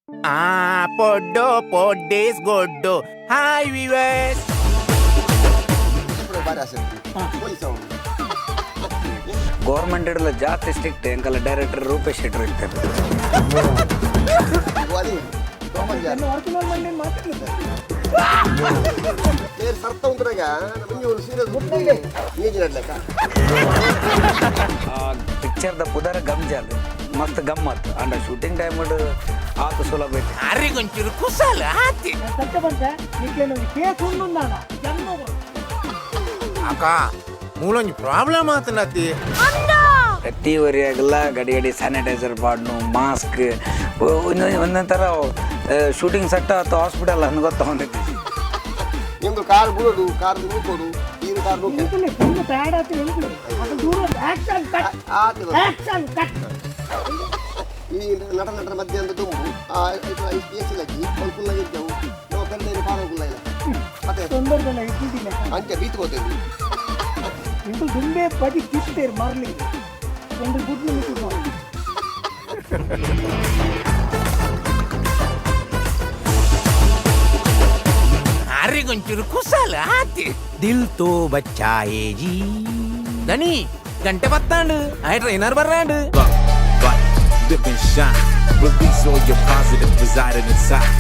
ಆ ಪೊಡ್ಡು ಪೊಡ್ಡೇಸ್ ಗೊಡ್ಡು. Hi viewers. Government ಇಡಲ್ಲ ಜಾಸ್ತಿ ಸ್ಟ್ರಿಕ್ಟ್ ಎಂಕಲ್ಲ ಡೈರೆಕ್ಟರ್ ರೂಪೇಶ್ ಶೆಟ್ಟರ್ ಇರ್ತಾರೆ. ಪಿಕ್ಚರ್ದ ಪುದರ ಗಮ್ಜಾಲ್ ಮಸ್ತ್ ಗಮ್ಮತ್ ಅಂಡ ಶೂಟಿಂಗ್ ಟೈಮ್ ಆತ ಸುಲಭ ಐತಿ. ಅರಿಗೊಂಚೂರು ಕುಸಲ ಆತಿ. ಅಕ್ಕ ಮೂಲೊಂಜಿ ಪ್ರಾಬ್ಲಮ್ ಆತನತಿ. ಪ್ರತಿ ವರಿಯಾಗಲ್ಲ ಗಡಿ ಗಡಿ ಸ್ಯಾನಿಟೈಸರ್ ಬಾಡ್ನು ಮಾಸ್ಕ್ ಒಂದೊಂಥರ ಶೂಟಿಂಗ್ ಸೆಟ್ ಅಥವಾ ಹಾಸ್ಪಿಟಲ್ ಅನ್ ಗೊತ್ತವನೈತಿ. ನಿಮ್ದು ಕಾರ್ ಬುಡೋದು, ಕಾರ್ ನೂಕೋಡು, ನೀರು ಕಾರ್ ನೂಕೆ. ಈ ನಟ ನಟರ ಮಧ್ಯೆ ಒಂದು ತುಂಬು ಎಸಿ ಲಕ್ಕಿ ಒಂದು ಫುಲ್ ಇದ್ದೆವು ನಾವು ಬೆಂದ ಕಾರ್ ಹೋಗಲ್ಲ ಇಲ್ಲ ಮತ್ತೆ ಅಂಚೆ ಬೀತ್ ಹೋಗ್ತೇವೆ. ದುಂಬೆ ಪದಿ ಕಿತ್ತೇರು ಮರಲಿ ಒಂದು ಗುಡ್ಲು. ಅರಿಗೊಂಚೂರು ಕುಸಲ ಆತಿ. ದಿಲ್ ತೋ ಬಚ್ಚಾಯೇ ಜಿ ದಣಿ ಗಂಟೆ ಬತ್ತಾಂಡು ಆಯ್ trainer ಬರ್ರಾಂಡು. But live and shine. Release all your positive residing inside.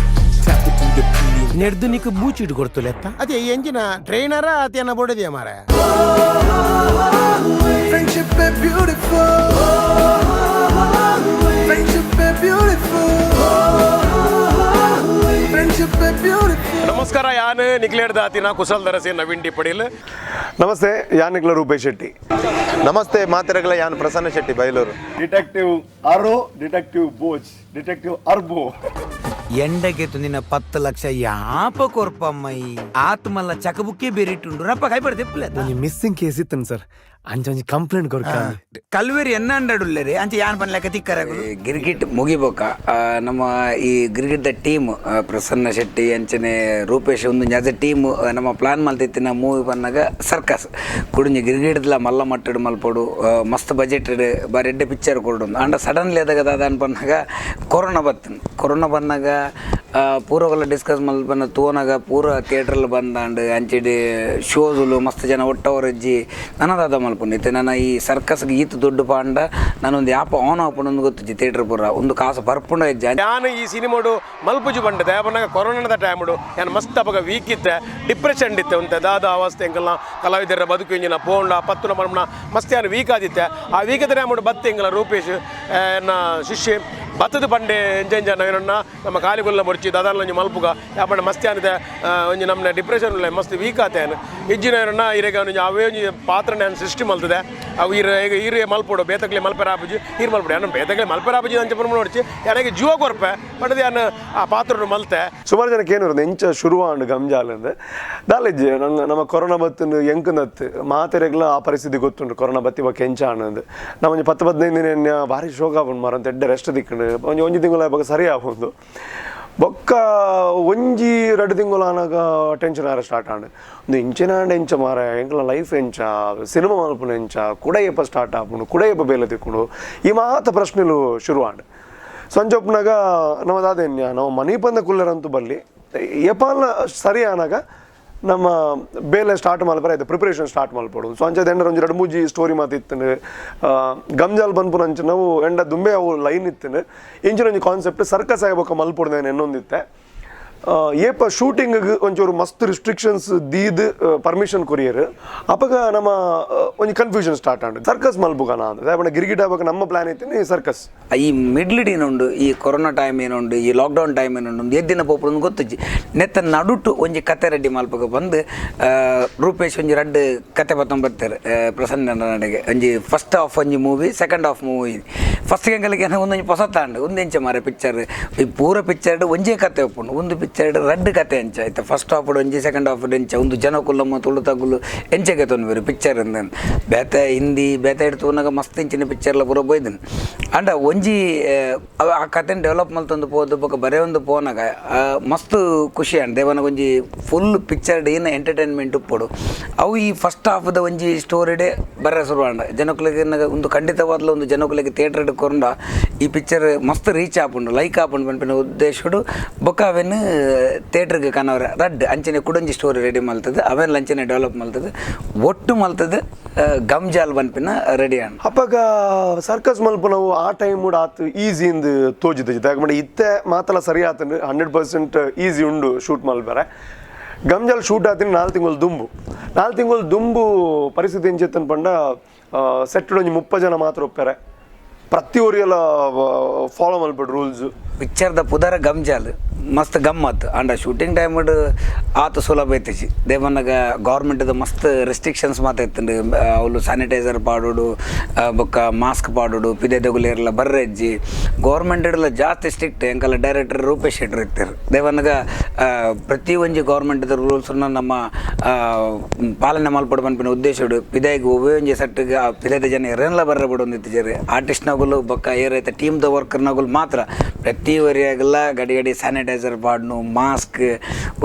Tap into your pineal. ನೆಡ್ದು ನಿಕ್ ಬೂಚಿಟ್ಟು ಕೊಡ್ತುಲೆತ್ತ ಅದೇ ಎಂಜಿನ ಟ್ರೈನರ ಅತಿಯನ್ನ ಬೋಡದಿಯ ಮಾರ. Friendship is beautiful. Friendship is beautiful. Friendship is beautiful. ನಮಸ್ಕಾರ, ಯಾನ್ ನಿಕ್ಲೇಡ್ ದಾತಿನ ಕುಶಲ್ ದರಸಿ ನವೀನ್ ಡಿ ಪಡೀಲ್. ನಮಸ್ತೆ, ಯಾನಿಕ್ಲ ರೂಪೇಶ್ ಶೆಟ್ಟಿ. ನಮಸ್ತೆ ಮಾತಿರಗಲ, ಯಾನ್ Prasanna Shetty Bailur. Detective Aro, detective Bhoj, detective Arbo. ಎಂಡಗೆ ತುಂದಿನ 10 ಲಕ್ಷ ಯಾಪ ಕೊರ್ಪಮ್ಮೈ ಆತ್ಮಲ್ಲ ಚಕಬುಕ್ಕಿ ಬೇರಿಟ್ಟುಂಡು ರಪ್ಪ ಕೈ ಬಡ್ದೆ. ಒಂಜಿ ಮಿಸ್ಸಿಂಗ್ ಕೇಸ್ ಇತ್ತನ್ ಸರ್, ಅಂಚ ಒಂಜಿ ಕಂಪ್ಲೇಂಟ್ ಕೊರ್ಕ. ಕಲ್ವೇರಿ ಎನ್ನ ಅಂಡಡುಲ್ಲೇರಿ ಅಂಚೆ ಯಾನ್ ಪನ್ಲೆಕ್ಕ ತಿಕ್ಕರ ಗಿರ್ಗಿಟ್ ಮುಗಿಬೋಕ. ನಮ್ಮ ಈ Girgit the team Prasanna Shetty ಅಂಚನೆ ರೂಪೇಶ್ ಒಂದು ಆಸ್ ಎ ಟೀಮ್ ನಮ್ಮ ಪ್ಲಾನ್ ಮಲ್ತಿತ್ತಿನ ಮೂವಿ ಬಂದಾಗ ಸರ್ಕಸ್ ಕುಡಿಂಜಿ ಗಿರ್ಗಿಡ್ದಲ ಮಲ್ಲ ಮಟ್ಟಡ್ ಮಲ್ಪೊಡು, ಮಸ್ತ್ ಬಜೆಟ್ ಬಾರಿ ಎಡ್ಡೆ ಪಿಕ್ಚರ್ ಕೊರಡು. ಅಂಡ ಸಡನ್ಲಿ ಅದಾಗ ದಾದ ಅನ್ಪನ್ನಾಗ ಕೊರೋನಾ ಬತ್ತನ್. ಕೊರೋನಾ ಬಂದಾಗ ಪೂರಗಲ ಡಿಸ್ಕಸ್ ಮಲ್ಪನ ತೋನಾಗ ಪೂರ ಥಿಯೇಟ್ರಲ್ಲಿ ಬಂದಾಂಡ್ ಅಂಚಿಡಿ ಶೋಸುಲು ಮಸ್ತ್ ಜನ ಒಟ್ಟವರಜ್ಜಿ ನನದಾದ ಮಲ್ಪುಂಡು. ಇತ್ತೆ ನನ್ನ ಈ ಸರ್ಕಸ್ಗೆ ಈತ ದುಡ್ಡು ಪಾಂಡ ನಾನೊಂದು ಯಾಪ ಆನ್ ಆಪುಂಡು ಗೊತ್ತಿಜ್ಜಿ. ಥಿಯೇಟ್ರ್ ಪೂರ ಒಂದು ಕಾಸು ಬರ್ಪುಂಡ ಇಜ್ಜ. ಯಾನ್ ಈ ಸಿನಿಮಾಡು ಮಲ್ಪುಜು ಬಂಡದೆ ಪನ್ನಗ ಕೊರೋನಾದ ಟೈಮ್ಡು ಯಾನ್ ಮಸ್ತ್ ಅಪಗ ವೀಕ್ ಇತ್ತೆ, ಡಿಪ್ರೆಷನ್ ಇತ್ತೆ. ಉಂತೆ ದಾದ ಅವಸ್ಥೆ ಎಂಕಲ್ನ ಕಲಾವಿದರ ಬದುಕು ಇಂಜಿನ ಪೋಂಡ ಪತ್ತುನ ಮರ್ಮಣ ಮಸ್ತ್ ಯಾನ್ ವೀಕ್ ಆದಿತ್ತೆ. ಆ ವೀಕ್ ಟೈಮ್ಡು ಬತ್ತೆ ಎಂಕಲ ರೂಪೇಶ್ ಎನ್ನ ಶಿಷ್ಯ ಬತ್ತದ ಬಂಡೆ ಎಂಜ ಎಂಜ ನವೀನಣ್ಣ ನಮ್ಮ ಕಾಲಿಗುಲ್ಲ ಮುರ್ಚಿ ದಾದಾಲ ಒಂಜಿ ಮಲ್ಪುಗ ಯಾಪಂಡ ಮಸ್ತ್ ಆನಿದೆ ಒಂಜಿ ನಮ್ಮ ಡಿಪ್ರೆಷನ್ ಉಲ್ಲ ಮಸ್ತ್ ವೀಕ್ ಆತೇನು ಇಜ್ಜಿನ ಏನಣ್ಣ ಇರೆಗ ಒಂಜಿ ಅವೇ ಒಂಜಿ ಪಾತ್ರ ನಾನು ಸೃಷ್ಟಿ ಮಲ್ತದೆ. ಅವು ಈರ ಈಗ ಈರೆ ಮಲ್ಪೊಡು ಬೇತಕ್ಲೆ ಮಲ್ಪೆರ ಆಪುಜಿ ಈರ್ ಮಲ್ಪೊಡು ಯಾನು ಬೇತಕ್ಲೆ ಮಲ್ಪೆರ ಆಪುಜಿ ಅಂಚ ಪರ್ಮ ನೋಡ್ಚಿ ಯಾರಿಗೆ ಜೀವ ಕೊರ್ಪೆ ಪಂಡದ ಯಾನು ಆ ಪಾತ್ರ ಮಲ್ತೆ. ಸುಮಾರು ಜನಕ್ಕೆ ಏನು ಎಂಚ ಶುರುವಾಂಡ್ ಗಮ್ಜಾಲ್ ಅಂದ್ ದಾಲಿಜ್ಜೆ ನಂಗೆ ನಮ್ಮ ಕೊರೋನಾ ಬತ್ತಿನ ಎಂಕನತ್ ಮಾತೆರೆಗ್ಲ ಆ ಪರಿಸ್ಥಿತಿ ಗೊತ್ತುಂಟು. ಕೊರೋನಾ ಬತ್ತಿ ಬೊಕ್ಕ ಎಂಚ ಆನಂದ್ ನಮ್ಮ ಒಂಜಿ 10 15 ದಿನ ಎನ್ಯ ಭಾರಿ ಶೋಕ ಆಪುಂಡು ಮಾರ ಅಂತ. ಎಡ್ಡೆ ರೆಸ್ಟ್ ದಿಕ್ಕಂಡು ಒಂಜಿ ಒಂಜಿ ತಿಂಗಳ ಬೊಕ್ಕ ಸರಿ ಆಪುಂಡು. ಬೊಕ್ಕ ಒಂಜಿ ರಡ್ಡು ತಿಂಗಳು ಆನಾಗ ಟೆನ್ಷನ್ ಆರ ಸ್ಟಾರ್ಟ್ ಆಂಡ್. ಒಂದು ಇಂಚಿನ ಆಂಡ್ ಎಂಚ ಮಾರ, ಎಂಕಲ ಲೈಫ್ ಎಂಚ, ಸಿನಿಮಾ ಮಲ್ಪುನ ಎಂಚ, ಕುಡ ಏಪ ಸ್ಟಾರ್ಟ್ ಆಪುಂಡು, ಕುಡ ಏಪ ಬೇಲೆ ತಿಕ್ಕುಂಡು, ಈ ಮಾತ ಪ್ರಶ್ನೆಲು ಶುರು ಆಂಡ್. ಸಂಜೊಪ್ಪನಾಗ ನಮ್ಮ ದಾದೆನ್ಯ ನಾವು ಮನಿ ಪಂದ ಕುಲ್ಲರಂತೂ ಬಲ್ಲಿ ಏಪಾಲ್ನ ಸರಿ ಆನಾಗ ನಮ್ಮ ಬೇಲೆ ಸ್ಟಾರ್ಟ್ ಮಲ್ಪರ ಆಯ್ತು, ಪ್ರಿಪ್ರೇಷನ್ ಸ್ಟಾರ್ಟ್ ಮಲ್ಪೊಡು. ಸೊ ಅಂಚದ ಎಂಡರ ಒಂಜಿ ರಡ್ಡು ಮೂಜಿ ಸ್ಟೋರಿ ಮಾತು ಇತ್ತನು. ಗಮ್ಜಾಲ್ ಬನ್ಪುನ ಅಂಚ ನಾವು ಎಂಡ ದುಂಬೆ ಅವು ಲೈನ್ ಇತ್ತನು. ಇಂಚಿನ ಒಂಜಿ ಕಾನ್ಸೆಪ್ಟ್ ಸರ್ಕಸ್ ಆಯ್ಬೊಕ್ಕ ಮಲ್ಪೊಡು ನಾನು ಎನ್ನೊಂದಿತ್ತೆ. ಏಪ ಶೂಟಿಂಗ್ ಒಂಚೂರು ಮಸ್ತ್ ರಿಸ್ಟ್ರಿಕ್ಷನ್ಸ್ ದೀದ್ ಪರ್ಮಿಷನ್ ಕೊರಿಯರ್. ಅಪಗ ನಮ್ಮ ಒಂಜಿ ಕನ್ಫ್ಯೂಷನ್ ಸ್ಟಾರ್ಟ್ ಆಂಡ್, ಸರ್ಕಸ್ ಮಲ್ಪುಗನ ಅಂದ್. ದಾಯೆ ಗಿರಿಗಿಟ ಆಬಕ ನಮ್ಮ ಪ್ಲಾನ್ ಇತ್ತೀನಿ ಸರ್ಕಸ್. ಈ ಮಿಡ್ಲ್ ಏನುಂಡು, ಈ ಕೊರೋನಾ ಟೈಮ್ ಏನುಂಡು, ಈ ಲಾಕ್ಡೌನ್ ಟೈಮ್ ಏನುಂಡು, ಒಂದು ಎದ್ದಿನ ಪೋಪುಂಡು ಗೊತ್ತುಜ್ಜಿ. ನೆತ್ತ ನಡುಟು ಒಂಜಿ ಕತೆ ರೆಡಿ ಮಲ್ಪಗ ಬಂದು ರೂಪೇಶ್ ಒಂಜಿ ರಡ್ಡು ಕತೆ ಬತ್ತೊಂಬತ್ತಾರೆ ಪ್ರಸನ್ನ ನಡೆಗೆ. ಒಂಜಿ ಫಸ್ಟ್ ಹಾಫ್ ಒಂಜಿ movie, second half movie. First ಎಂಕಲಿಗೆ ಒಂದೊಂಜಿ ಪೊಸತಾಂಡು ಒಂದು ಎಂಚ ಮಾರೆ ಪಿಕ್ಚರ್, ಈ ಪೂರ ಪಿಕ್ಚರ್ ಒಂಜೇ ಕತೆ ಉಪ್ಪುಂಡು, ಒಂದು ಪಿಕ್ಚರ್ ರಡ್ಡು ಕತೆ ಎಂಚ ಆಯ್ತಾ, ಫಸ್ಟ್ ಹಾಫ್ ಒಂಜಿ, ಸೆಕೆಂಡ್ ಹಾಫ್ ಎಂಚ, ಒಂದು ಜನಕುಲ್ಲಮ್ಮ ತುಳು ತಗುಲು ಎಂಚಗೆ ತೊಂದರೆ ಪಿಕ್ಚರ್ ಅಂದ. ಬೇತೆ ಹಿಂದಿ ಬೇತೆ ಹಿಡ್ತು ಮಸ್ತ್ ಇಂಚಿನ ಪಿಕ್ಚರ್ಲ ಪೂರ ಪೋಯ್ದನು. ಅಂಡ ಒಂಜಿ ಆ ಕತೆನ ಡೆವಲಪ್ ಮಲ್ತೊಂದು ಪೋದು ಬೊಕ ಬರೇ ಒಂದು ಪೋನಾಗ ಮಸ್ತ್ ಖುಷಿ ಅಂಡ್ ದೇವನ ಒಂಜಿ ಫುಲ್ ಪಿಕ್ಚರ್ ಏನ ಎಂಟರ್ಟೈನ್ಮೆಂಟ್ ಉಪ್ಪೊಡು ಅವು ಈ ಫಸ್ಟ್ ಹಾಫ್ದ ಒಂಜಿ ಸ್ಟೋರಿಡೆ ಬರ ಶುರು ಆಂಡ ಜನಕುಲಿಗೆ ಒಂದು ಖಂಡಿತವಾದ್ಲ ಒಂದು ಜನಕುಲಿಗೆ ಥಿಯೇಟರ್ ಕೊರಂಡ ಈ ಪಿಕ್ಚರ್ ಮಸ್ತ್ ರೀಚ್ ಆಪುಂಡು ಲೈಕ್ ಆಪುಂಡು ಪನ್ಪಿನ ಉದ್ದೇಶಡು ಬೊಕ್ಕ ಅವೆನ್ ಥಿಯೇಟರ್ಗೆ ಕನವರ ರಡ್ಡ್ ಅಂಚನೆ ಕುಡೊಂಜಿ ಸ್ಟೋರಿ ರೆಡಿ ಮಲ್ತದೆ ಅವೆನ್ ಅಂಚನೆ ಡೆವಲಪ್ ಮಲ್ತದೆ ಒಟ್ಟು ಮಲ್ತದೆ ಗಮ್ಜಾಲ್ ಪನ್ಪಿನ ರೆಡಿ ಆಂಡ್. ಅಪಗ ಸರ್ಕಸ್ ಮಲ್ಪುನವು ಆ ಟೈಮ್ ಆತು ಈಸಿ ಇಂದು ತೋಜಿದ ದಾಯೆ ಇತ್ತೆ ಮಾತಲ ಸರಿ ಆತಂಡು 100% ಈಸಿ ಉಂಡು ಶೂಟ್ ಮಲ್ಪರೆ. ಗಮ್ಜಾಲ್ ಶೂಟ್ ಆತಿನ 4 ತಿಂಗಳು ದುಂಬು 4 ತಿಂಗಳು ದುಂಬು ಪರಿಸ್ಥಿತಿ ಎಂಚೆತ್ತನ್ ಪಂಡ ಸೆಟ್ ಒಂಜಿ 30 ಜನ ಮಾತ್ರ ಒಪ್ಪೆರೆ ಪ್ರತಿ ಒರಿಯಲ ಫಾಲೋ ಮಲ್ಪಡು ರೂಲ್ಸ್. ಪಿಕ್ಚರ್ದ ಪುದರ ಗಮ್ಜಾಲ್ ಮಸ್ತ್ ಗಮ್ಮತ್ and shooting time ಆತ ಸುಲಭ ಐತಿಜಿ ದೇವನ್ನಗ ಗೌರ್ಮೆಂಟ್ದ ಮಸ್ತ್ ರೆಸ್ಟ್ರಿಕ್ಷನ್ಸ್ ಮಾತ ಇತ್ತಂಡು ಅವ್ಲು ಸ್ಯಾನಿಟೈಸರ್ ಪಾಡೋಡು ಬೊಕ್ಕ ಮಾಸ್ಕ್ ಪಾಡೋಡು ಪಿದೆ ದಗುಲೇರ್ಲ ಬರ್ರೆಜ್ಜಿ ಗೌರ್ಮೆಂಟ್ ಇಡಲ ಜಾಸ್ತಿ ಸ್ಟ್ರಿಕ್ಟ್ ಎಂಕಲ್ಲ ಡೈರೆಕ್ಟರ್ ರೂಪೇಶ್ ಶೆಟ್ಟರ್ ಇರ್ತಾರೆ ದೇವನ್ನಗ ಪ್ರತಿ ಒಂಜಿ ಗೌರ್ಮೆಂಟ್ದ ರೂಲ್ಸನ್ನು ನಮ್ಮ ಪಾಲನೆ ಮಲ್ಪಡು ಪನ್ಪಿನ ಉದ್ದೇಶಡು ಪಿದೆಗೆ ಒವ್ವೇ ಒಂಜಿ ಸೆಟ್ಗೆ ಪಿದೆದ ಜನ ಎರೆನ್ಲ ಬರ್ರೆ ಬಿಡು ಇತ್ತಿಜಾರೆ ಆರ್ಟಿಸ್ಟ್ನಗುಲು ಬೊಕ್ಕ ಏರೈತೆ ಟೀಮ್ದ ವರ್ಕರ್ನಗುಲು ಮಾತ್ರ ಪ್ರತಿ ವರಿಯಾಗಲ್ಲ ಗಡಿ ಗಡಿ ಸ್ಯಾನಿಟೈಸರ್ ಪಾಡ್ನು ಮಾಸ್ಕ್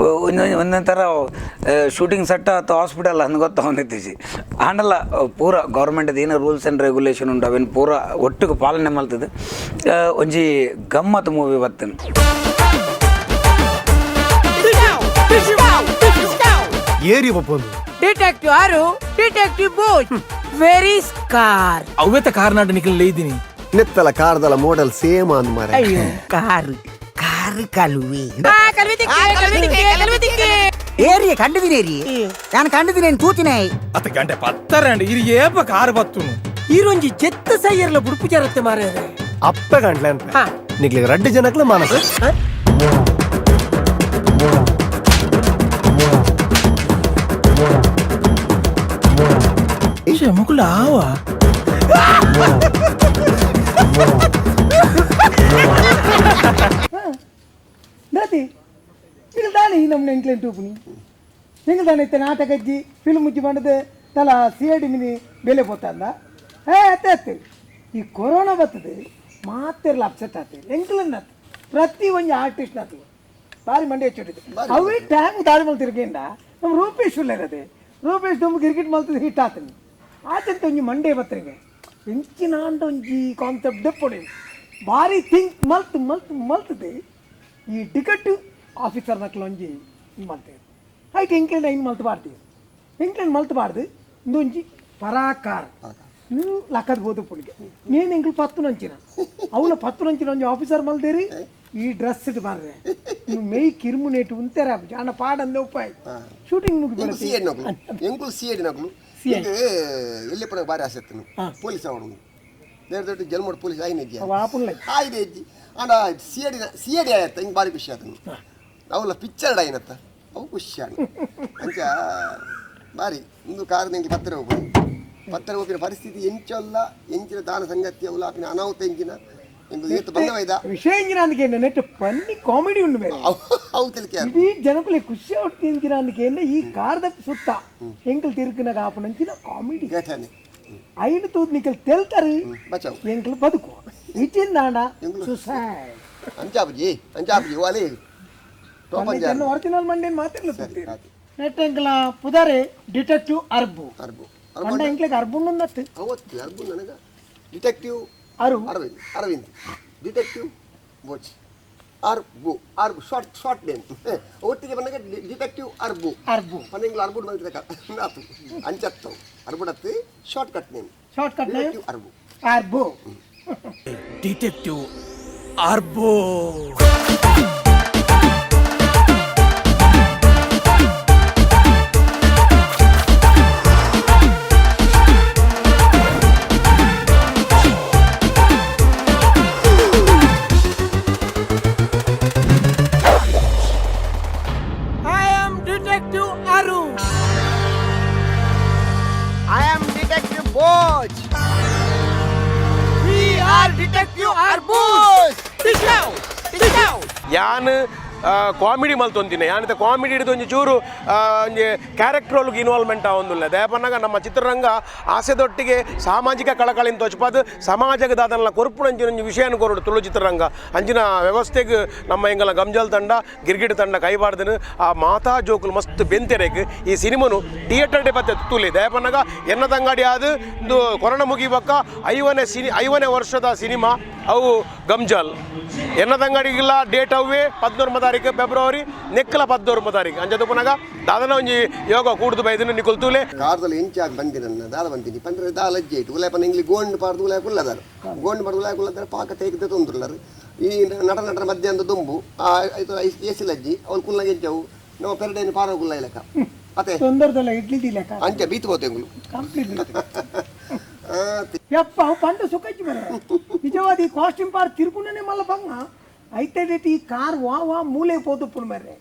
ಒಂದೊಂಥರ ಶೂಟಿಂಗ್ ಸೆಟ್ ಅಥವಾ ಹಾಸ್ಪಿಟಲ್ ಅಂದ್ ಗೊತ್ತ ಆಂಡಲ ಪೂರ ಗೌರ್ಮೆಂಟ್ದ ಏನೋ rules and regulation ಉಂಟು ಅವೇನು ಪೂರ ಒಟ್ಟಿಗೆ ಪಾಲನೆ ಮಲ್ತದೆ ಒಂಜಿ ಗಮ್ಮತ್ ಮೂವಿ ಬರ್ತೇನೆ. ಏರಿ ಪಪ್ಪೊಂದು detective Aru detective Bhoj very car ಅವ್ವೆತ ಕಾರ್ನಾಡ ನಿಖಲ್ ಲೇದಿನಿ ನೆತ್ತಲ ಕಾರ್ದಲ ಮೋಡಲ್ ಸೇಮ್ ಅಂದ್ ಮಾರೆ. ಅಯ್ಯೋ ಕಾರ್ ಕಾರ್ ಕಲುವೆ ಏರಿಯ ಕಂಡುದಿನ ಏರಿಯೆ ನಾನು ಕಂಡುದಿನ ತೂತಿನ ಅತ್ತ ಗಂಟೆ ಪತ್ತರಂಡು ಇರು ಏಪ ಕಾರ್ ಬತ್ತುನು ಈರೊಂಜಿ ಚೆತ್ತ ಸೈಯರ್ಲ ಬುಡುಪು ಜರತ್ತೆ ಮಾರೆ. ಅಪ್ಪ ಗಂಟ್ಲೆ ಅಂತ ನಿಕ್ಲಿಗೆ ರಡ್ಡು ಜನಕ್ಲ ಮನಸ್ಸು. ಮುಕುಲ ಆವ ದಾತಿ ಇದು ದಾನಿ ನಮ್ಮ ಎಂಕ್ಲೆನ್ ಟೂಪುನಿ ನಿಂಗೆ ತಾನೆ ಇತ್ತೆ ನಾಟಕ ಅಜ್ಜಿ ಫಿಲ್ಮ್ ಮುಚ್ಚಿ ಬಂಡದೆ ತಲ C I D mini ಬೆಲೆ ಪೋತಂದ ಏ ಅತ್ತೆ ಅತ್ತೆ ಈ ಕೊರೋನಾ ಬರ್ತದೆ ಮಾತೆರ್ಲ ಅಪ್ಸೆಟ್ ಆತ ಎಂಕ್ಲನ್ನ ಪ್ರತಿ ಒಂಜಿ ಆರ್ಟಿಸ್ಟ್ ನಾತು ಬಾರಿ ಮಂಡಿ ಹೆಚ್ಚಿಟ್ಟಿದೆ ಅವೇ ಟ್ಯಾಂಗ್ ದಾಳಿ ಮಲ್ತಿರ್ಗೇಂಡ ನಮ್ಮ ರೂಪೇಶ್ ಉಳ್ಳೇರದೆ ರೂಪೇಶ್ ತುಂಬ ಕ್ರಿಕೆಟ್ ಮಲ್ತದೆ ಹಿಟ್ ಆತನಿ ಆತಂತ ಒಂಜಿ ಮಂಡೆ ಬತ್ತರಿಗೆ ಎಂಚಿನಾಂಡ ಒಂಜಿ ಕಾನ್ಸೆಪ್ಟ್ ದೆಪ್ಪೊಡೆ ಭಾರಿ ಥಿಂಕ್ ಮಲ್ತ್ ಮಲ್ತ್ ಮಲ್ತದೆ ಈ ಟಿಕೆಟ್ ಆಫೀಸರ್ ನಕ್ಲು ಒಂಜಿ ಮಲ್ತೇವೆ ಐಟ್ ಎಂಕ್ಲೆಂಡ್ ಐನ್ ಮಲ್ತ್ ಬಾರ್ದು ಎಂಕ್ಲೆಂಡ್ ಮಲ್ತ್ ಬಾರ್ದು ಇಂದೊಂಜಿ ಪರಾಕಾರ ನೀವು ಲಕ್ಕದ ಬೋದು ಪುಳಿಗೆ నేను ಎಂಕ್ಲು ಪತ್ತು ನಂಚಿನ ಅವಳ ಪತ್ತು ನಂಚಿನ ಒಂಜಿ ಆಫೀಸರ್ ಮಲ್ದೇರಿ ಈ ಡ್ರೆಸ್ it ಮಾರ್ರೆ ನೀವು ಮೇಯ್ ಕಿರುಮು ನೇಟು ಉಂತೆರ ಅಣ್ಣ ಪಾಡಂದೆ ಉಪಾಯ ಶೂಟಿಂಗ್ ಮುಗಿ ಸಿ ಎಡ್ ನಕಲು ಎಂಕುಲು ಸಿ ಎಡ್ ನಕಲು ಎಲ್ಲಿ ಪಡ ಬಾರಿ ಆಸೆ ಇತ್ತು ಪೊಲೀಸ್ ಅವಡು ನೇರ ದೊಡ್ಡ ಜಲ್ಮೋಡ್ ಪೊಲೀಸ್ ಆಯ್ನ ವಾಪುಲ್ಲ ಆಯ್ದೆ ಅಜ್ಜಿ ಅಂಡ C Ed C Ed ಆಯತ್ತ ಹಿಂಗೆ ಭಾರಿ ಖುಷಿ ಆತನು ಅವಲ್ಲ ಪಿಕ್ಚರ್ ಆಯ್ನತ್ತ ಅವು ಖುಷಿ ಆಣ ಅಂಚ ಬಾರಿ ಇಂದು ಕಾರ್ ನಿಂಗೆ ಪತ್ತರ ಹೋಗುದು ಪತ್ತರ ಹೋಗಿನ ಪರಿಸ್ಥಿತಿ ಎಂಚಲ್ಲ ಎಂಚಿನ ದಾನ ಸಂಗತಿ ಅವಲ ಆಪಿನ ಅನಾಹುತ ಎಂಚಿನ ಎಂಬುದು ಏತು ಬಂದವೈದ ವಿಷಯ ಎಂಜಿನ అందుకే ನೆಟ್ ಪನ್ನಿ ಕಾಮಿಡಿ ಉಂಡು ಬೇರೆ ಅವು ತಿಳಿಕೆ ಇಡೀ ಜನಕುಲೆ ಖುಷಿ అవుతుంది ಎಂಚಿನ అందుకే ಈ ಕಾರ್ದ ಸುತ್ತ ಎಂಕಲ್ ತಿರುಕಿನ ಕಾಪುನಂಚಿನ ಕಾಮಿಡಿ ಘಟನೆ ಐನು ತೂತ್ ನಿಕಲ್ ತೆಲ್ತಾರೆ ಬಚಾವ್ ಎಂಕಲ್ ಬದುಕು ಇಚಿಂದಾಂಡ ಸುಸೈಡ್ ಅಂಚಾಪುಜಿ ಅಂಚಾಪುಜಿ ವಾಲೆ ಟೋಪನ್ ಒರಿಜಿನಲ್ ಮಂಡೇನ್ ಮಾತಿರ್ಲ ನೆಟ್ ಎಂಕಲ ಪುದಾರೆ ಡಿಟೆಕ್ಟಿವ್ ಅರ್ಬು ಅರ್ಬು ಮಂಡ ಎಂಕ್ಲೆಗ್ ಅರ್ಬು ಉಂಡತ್ತು ಅವತ್ತು ಅರ್ಬು ನನಗ detective Aru Arvind Arvind detective Bhoj Arbu Arbu short short name ಒಟ್ಟಿಗೆ ಬಂದಾಗ ಡಿಟೆಕ್ಟಿವ್ ಅರ್ಬು ಅರ್ಬು ಪನ್ನೆಂಗ್ಲ ಅರ್ಬು ಬಂದಿದ್ದಕ್ಕ ಆತು ಅಂಚತ್ತವು ಅರ್ಬುಡತ್ತು short cut name short cut name detective ಅರ್ಬು ಅರ್ಬು detective ಅರ್ಬೋ. I am Detective Aru. I am Detective Bhoj. We are Detective Arbus. ಯಾನ್ ಕಾಮಿಡಿ ಮಲ್ತೊಂದಿನ ಯಾನಿತ ಕಾಮಿಡಿ ಹಿಡಿದು ಒಂಜಿ ಚೂರು ಒಂಜಿ ಕ್ಯಾರೆಕ್ಟರ್ ಒಳಗೆ ಇನ್ವಾಲ್ವ್ಮೆಂಟ್ ಆವೊಂದುಲ್ಲ. ದಯಪನ್ನಾಗ ನಮ್ಮ ಚಿತ್ರರಂಗ ಆಸೆದೊಟ್ಟಿಗೆ ಸಾಮಾಜಿಕ ಕಳಕಳಿನ ತೋಚ್ಪಾದು ಸಮಾಜಕ್ಕೆ ದಾದನಲ್ಲ ಕೊರ್ಪುನಂಚಿನ ಒಂಜಿ ವಿಷಯನ ಕೊರಡು ತುಳು ಚಿತ್ರರಂಗ ಅಂಚಿನ ವ್ಯವಸ್ಥೆಗೆ ನಮ್ಮ ಎಂಗಲ ಗಂಜಲ್ ತಂಡ ಗಿರ್ಗಿಟ್ ತಂಡ ಕೈಬಾರ್ದನು ಆ ಮಾತಾ ಜೋಕುಲು ಮಸ್ತ್ ಬೆಂತೆರೆಗ್ ಈ ಸಿನಿಮಾನು ಥಿಯೇಟರ್ ಡೇ ಬತ್ತೆ ತುಲಿ. ದಯಪನ್ನಾಗ ಎನ್ನ ತಂಗಾಡಿ ಆದ ಇಂದು ಕೊರೋನಾ ಮುಗಿಬಕ್ಕ 50ನೇ ವರ್ಷದ ಸಿನಿಮಾ ಅವು ಗಂಜಾಲ್. ಎನ್ನ ತಂಗಾಡಿಗಿಲ್ಲ ಡೇಟ್ ಅವೇ 14 ತಾರೀಕು ಫೆಬ್ರವರಿ ನೆಕ್ಕಲ 14 ತಾರೀಕು ಅಂಚೆ ಪುನಗ ದಾದನ ಒಂಜಿ ಯೋಗ ಕೂಡ್ದು ಬೈದನು ನಿಕೊಲ್ ತೂಲೆ. ಕಾರ್ದಲ್ಲಿ ಎಂಚಾಗಿ ಬಂದಿ ನನ್ನ ದಾದ ಬಂದಿನಿ ಪಂಡ್ರೆ ದಾಲ ಅಜ್ಜಿ ಇಟ್ಟು ಉಲಾಯಪನ ಇಂಗ್ಲಿ ಗೋಂಡ್ ಪಾಡ್ದು ಉಲಾಯ ಕುಲ್ಲದಾರ ಗೋಂಡ್ ಪಾಡ್ದು ಉಲಾಯ ಕುಲ್ಲದಾರ ಪಾಕ ತೇಕಿದ ತೊಂದ್ರಲ್ಲರು ಈ ನಟ ನಟರ ಮಧ್ಯಾಹ್ನದ ದುಂಬು ಆ ಎಸಿಲಜ್ಜಿ ಅವನು ಕುಲ್ಲಾಗ ಎಂಚವು ನಮ್ಮ ಪೆರಡೇನು ಪಾರ ಕುಲ್ಲ ಇಲಕ ಅದೇ ತೊಂದರೆದಲ್ಲ ಇಡ್ಲಿ ದಿಲಕ ಅಂಚೆ ಬೀತು ಹೋತೆಂಗುಲು ಕಂಪ್ಲೀಟ್ ಯಪ್ಪ ಅವು ಪಂಡ ಸುಖ ಮರ ನಿಜವಾದ ಈ ಕಾಸ್ಟ್ಯೂಮ್ ಪಾರ್ ತಿರುಗುಣನೆ ಮಲ್ಲ ಬಂಗ ಐತೆ ಈ ಕಾರ್ ವಾ ವಾ ಮೂಲೆ ಪೋದು ಪುಣ ಮರ್ರೆ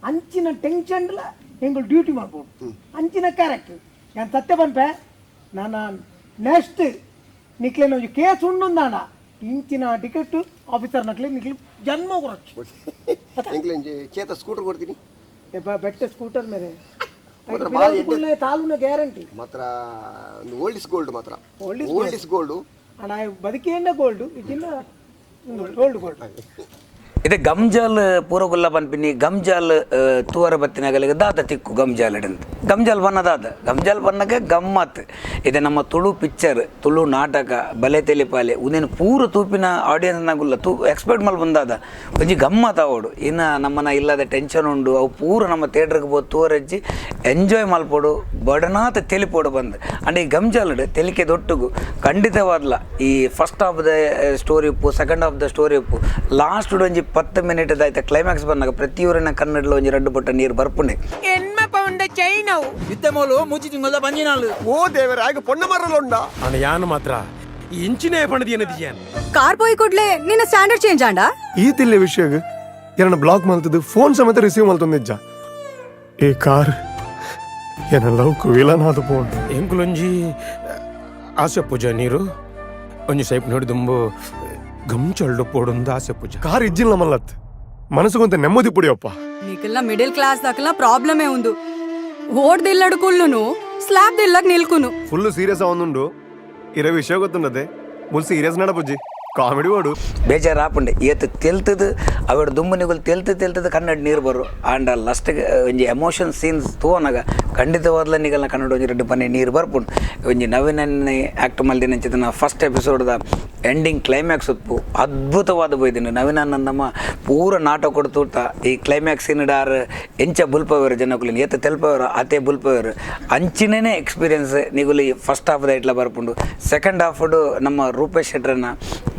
ಅಂಚಿನ ಟೆನ್ಷನ್ಲ ಎಂಗಳು ಡ್ಯೂಟಿ ಮಾಡ್ಬೋದು ಅಂಚಿನ ಕ್ಯಾರೆಕ್ಟರ್. ನಾನು ಸತ್ಯ ಪನ್ಪೆ ನಾನು ನೆಕ್ಸ್ಟ್ ನಿಕ್ಲೇನ ಒಂಜಿ ಕೇಸ್ ಉಂಡುಂದಾಣ ಇಂಚಿನ ಟಿಕೆಟ್ ಆಫೀಸರ್ ನಕ್ಲೆ ನಿಕ್ಲೆ ಜನ್ಮ ಕೊರಚ್ಚು. ಎಂಗ್ಲೆ ಚೇತ ಸ್ಕೂಟರ್ ಕೊಡ್ತೀನಿ ಬೆಟ್ಟ ಸ್ಕೂಟರ್ ಮೇಲೆ ತಾಲೂನ ಗ್ಯಾರಂಟಿ ಮಾತ್ರ ಓಲ್ಡ್ is gold ಮಾತ್ರ ಓಲ್ಡ್ is gold ಅಣ್ಣ ಬದುಕಿಯನ್ನ ಗೋಲ್ಡ್ ಇದಿನ್ನ ಓಲ್ಡ್ ಗೋಲ್ಡ್. ಇದು ಗಂಜಾಲ್ ಪೂರಗುಲ್ಲ ಪನ್ಪಿನಿ ಗಂಜಾಲ್ ತೂವರ ಬತ್ತಿನಗಲಿಗೆ ದಾದ ತಿಕ್ಕು ಗಂಜಾಲ್ ಹಿಡಿಂತ ಗಂಜಾಲ್ ಬಣ್ಣ ದಾದ ಗಂಜಾಲ್ ಬಣ್ಣಗೆ ಗಮ್ಮತ್. ಇದು ನಮ್ಮ ತುಳು ಪಿಕ್ಚರ್ ತುಳು ನಾಟಕ ಬಲೆ ತೆಲಿಪಾಲೆ ಉದೇನು ಪೂರ ತೂಪಿನ ಆಡಿಯನ್ಸ್ನಾಗುಲ್ಲ ತೂ ಎಕ್ಸ್ಪೆಕ್ಟ್ ಮಲ್ ಬಂದಾದ ಒಂಜಿ ಗಮ್ಮತ್ ಅವಡು. ಇನ್ನು ನಮ್ಮನ ಇಲ್ಲದ ಟೆನ್ಷನ್ ಉಂಡು ಅವು ಪೂರ ನಮ್ಮ ಥಿಯೇಟ್ರಿಗೆ ಪೋ ತೂವರಜ್ಜಿ ಎಂಜಾಯ್ ಮಲ್ಪೋಡು ಬಡನಾಥ ತೆಲಿಪೋಡು ಬಂದು. ಅಂಡ್ ಈ ಗಂಜಾಲ್ ತೆಲಿಕೆ ದೊಟ್ಟುಗು ಖಂಡಿತವಾದ್ಲ ಈ first of the story ಉಪ್ಪು second of the story ಉಪ್ಪು ಲಾಸ್ಟ್ ಒಂಜಿ 10 ಮಿನಿಟ್ ಆಯ್ತು ಕ್ಲೈಮ್ಯಾಕ್ಸ್ ಬಂದಾಗ ಪ್ರತಿಯೊರಿನ ಕನ್ನಡಲ ಒಂಜಿ ರಡ್ಡು ಪುಟ್ಟ ನೀರು ಬರ್ಪುಂಡೆ. ಎನ್ಮ ಪೌಂಡ ಚೈನವು ಇತ್ತೆ ಮೋಲು ಮೂಜಿ ತಿಂಗಳ ಬಂಜಿನಾಳು ಓ ದೇವರ ಆಗ ಪೊಣ್ಣ ಮರಲುಂಡ ಅಣ್ಣ ಯಾನು ಮಾತ್ರ ಇಂಚಿನೇ ಪಣದಿ ಏನದಿಯಾನ್ ಕಾರ್ ಪೋಯಿ ಕೂಡ್ಲೆ ನಿನ್ನ ಸ್ಟ್ಯಾಂಡರ್ಡ್ ಚೇಂಜ್ ಆಂಡ ಈ ತಿಲ್ಲೆ ವಿಷಯಗ್ ಎರನ ಬ್ಲಾಕ್ ಮಲ್ತದ್ದು ಫೋನ್ ಸಮೇತ ರಿಸೀವ್ ಮಲ್ತೊಂದಿಜ್ಜ ಈ ಕಾರ್ ಎನ್ನ ಲವ್ಕು ವಿಲನ್ ಆದ ಫೋನ್. ಎಂಕುಲೊಂಜಿ ಆಸೆ ಪೂಜಾ ನೀರು ಒಂಜಿ ಸೈಪ್ ನೋಡಿ ದುಂಬು ಗಂಚಲ್ಡು ಪೋಡುಂದು ಆಸೆ ಪೂಜಾ ಕಾರ್ ಇಜ್ಜಿಲ್ಲ ಮಲ್ಲತ್ ಮನಸ್ಸುಗೊಂತ ನೆಮ್ಮದಿ ಪುಡಿಯಪ್ಪ. ನೀಕಲ್ಲ ಮಿಡಿಲ್ ಕ್ಲಾಸ್ ದಾಕಲ್ಲ ಪ್ರಾಬ್ಲಮೇ ಉಂದು ಓಡ್ದಿಲ್ಲಡು ಕುಲ್ಲುನು ಸ್ಲಾಬ್ ದಿಲ್ಲಗ್ ನಿಲ್ಕುನು ಫುಲ್ ಸೀರಿಯಸ್ ಅವಂದುಂಡು ಇರ ವಿಷಯ ಗೊತ್ತುಂಡದೆ ಮುಲ್ ಸೀರಿಯಸ್ ನಡ ಪೂಜಿ ಕಾಮಿಡಿ ಓಡು ಬೇಜಾರು ಆಪುಂಡೆ ಏತ್ ತೆಲ್ತದು ಅವೆಡ್ ದುಂಬು ನಿಗುಲು ತೆಲ್ತು ತೆಲ್ತದು ಕನ್ನಡ ನೀರು ಬರು ಆಂಡ ಲಾಸ್ಟ್ಗೆ ಒಂಜಿ ಎಮೋಷನ್ ಸೀನ್ಸ್ ತೂವನಾಗ ಖಂಡಿತವಾದ್ಲ ನಿಗಲ್ನ ಕನ್ನಡ ಒಂಜಿ ರಡ್ಡು ಪನ್ನೆ ನೀರು ಬರ್ಪುಂಡು. ಒಂಜಿ ನವೀನನ್ನೇ ಆ್ಯಕ್ಟ್ ಮಲ್ದಿನಂಚಿತನ ಫಸ್ಟ್ ಎಪಿಸೋಡ್ದ ಎಂಡಿಂಗ್ ಕ್ಲೈಮ್ಯಾಕ್ಸ್ ಉಪ್ಪು ಅದ್ಭುತವಾದ ಬೋಯ್ದಿನ ನವೀನನ್ನ ನಮ್ಮ ಪೂರ ನಾಟಕ ಕೊಡ್ತೂಟ ಈ ಕ್ಲೈಮ್ಯಾಕ್ಸ್ ಡಾರ್ ಎಂಚ ಬುಲ್ಪವೇರು ಜನಕುಲಿನ ಏತ ತೆಲ್ಪವೇರು ಆತೆ ಬುಲ್ಪವೇರು ಅಂಚಿನೇ ಎಕ್ಸ್ಪೀರಿಯನ್ಸ್ ನಿಗುಲಿ ಫಸ್ಟ್ ಹಾಫ್ ಇಟ್ಲ ಬರ್ಪುಂಡು. ಸೆಕೆಂಡ್ ಹಾಫ್ ನಮ್ಮ ರೂಪೇಶ್ ಶೆಟ್ಟರನ್ನ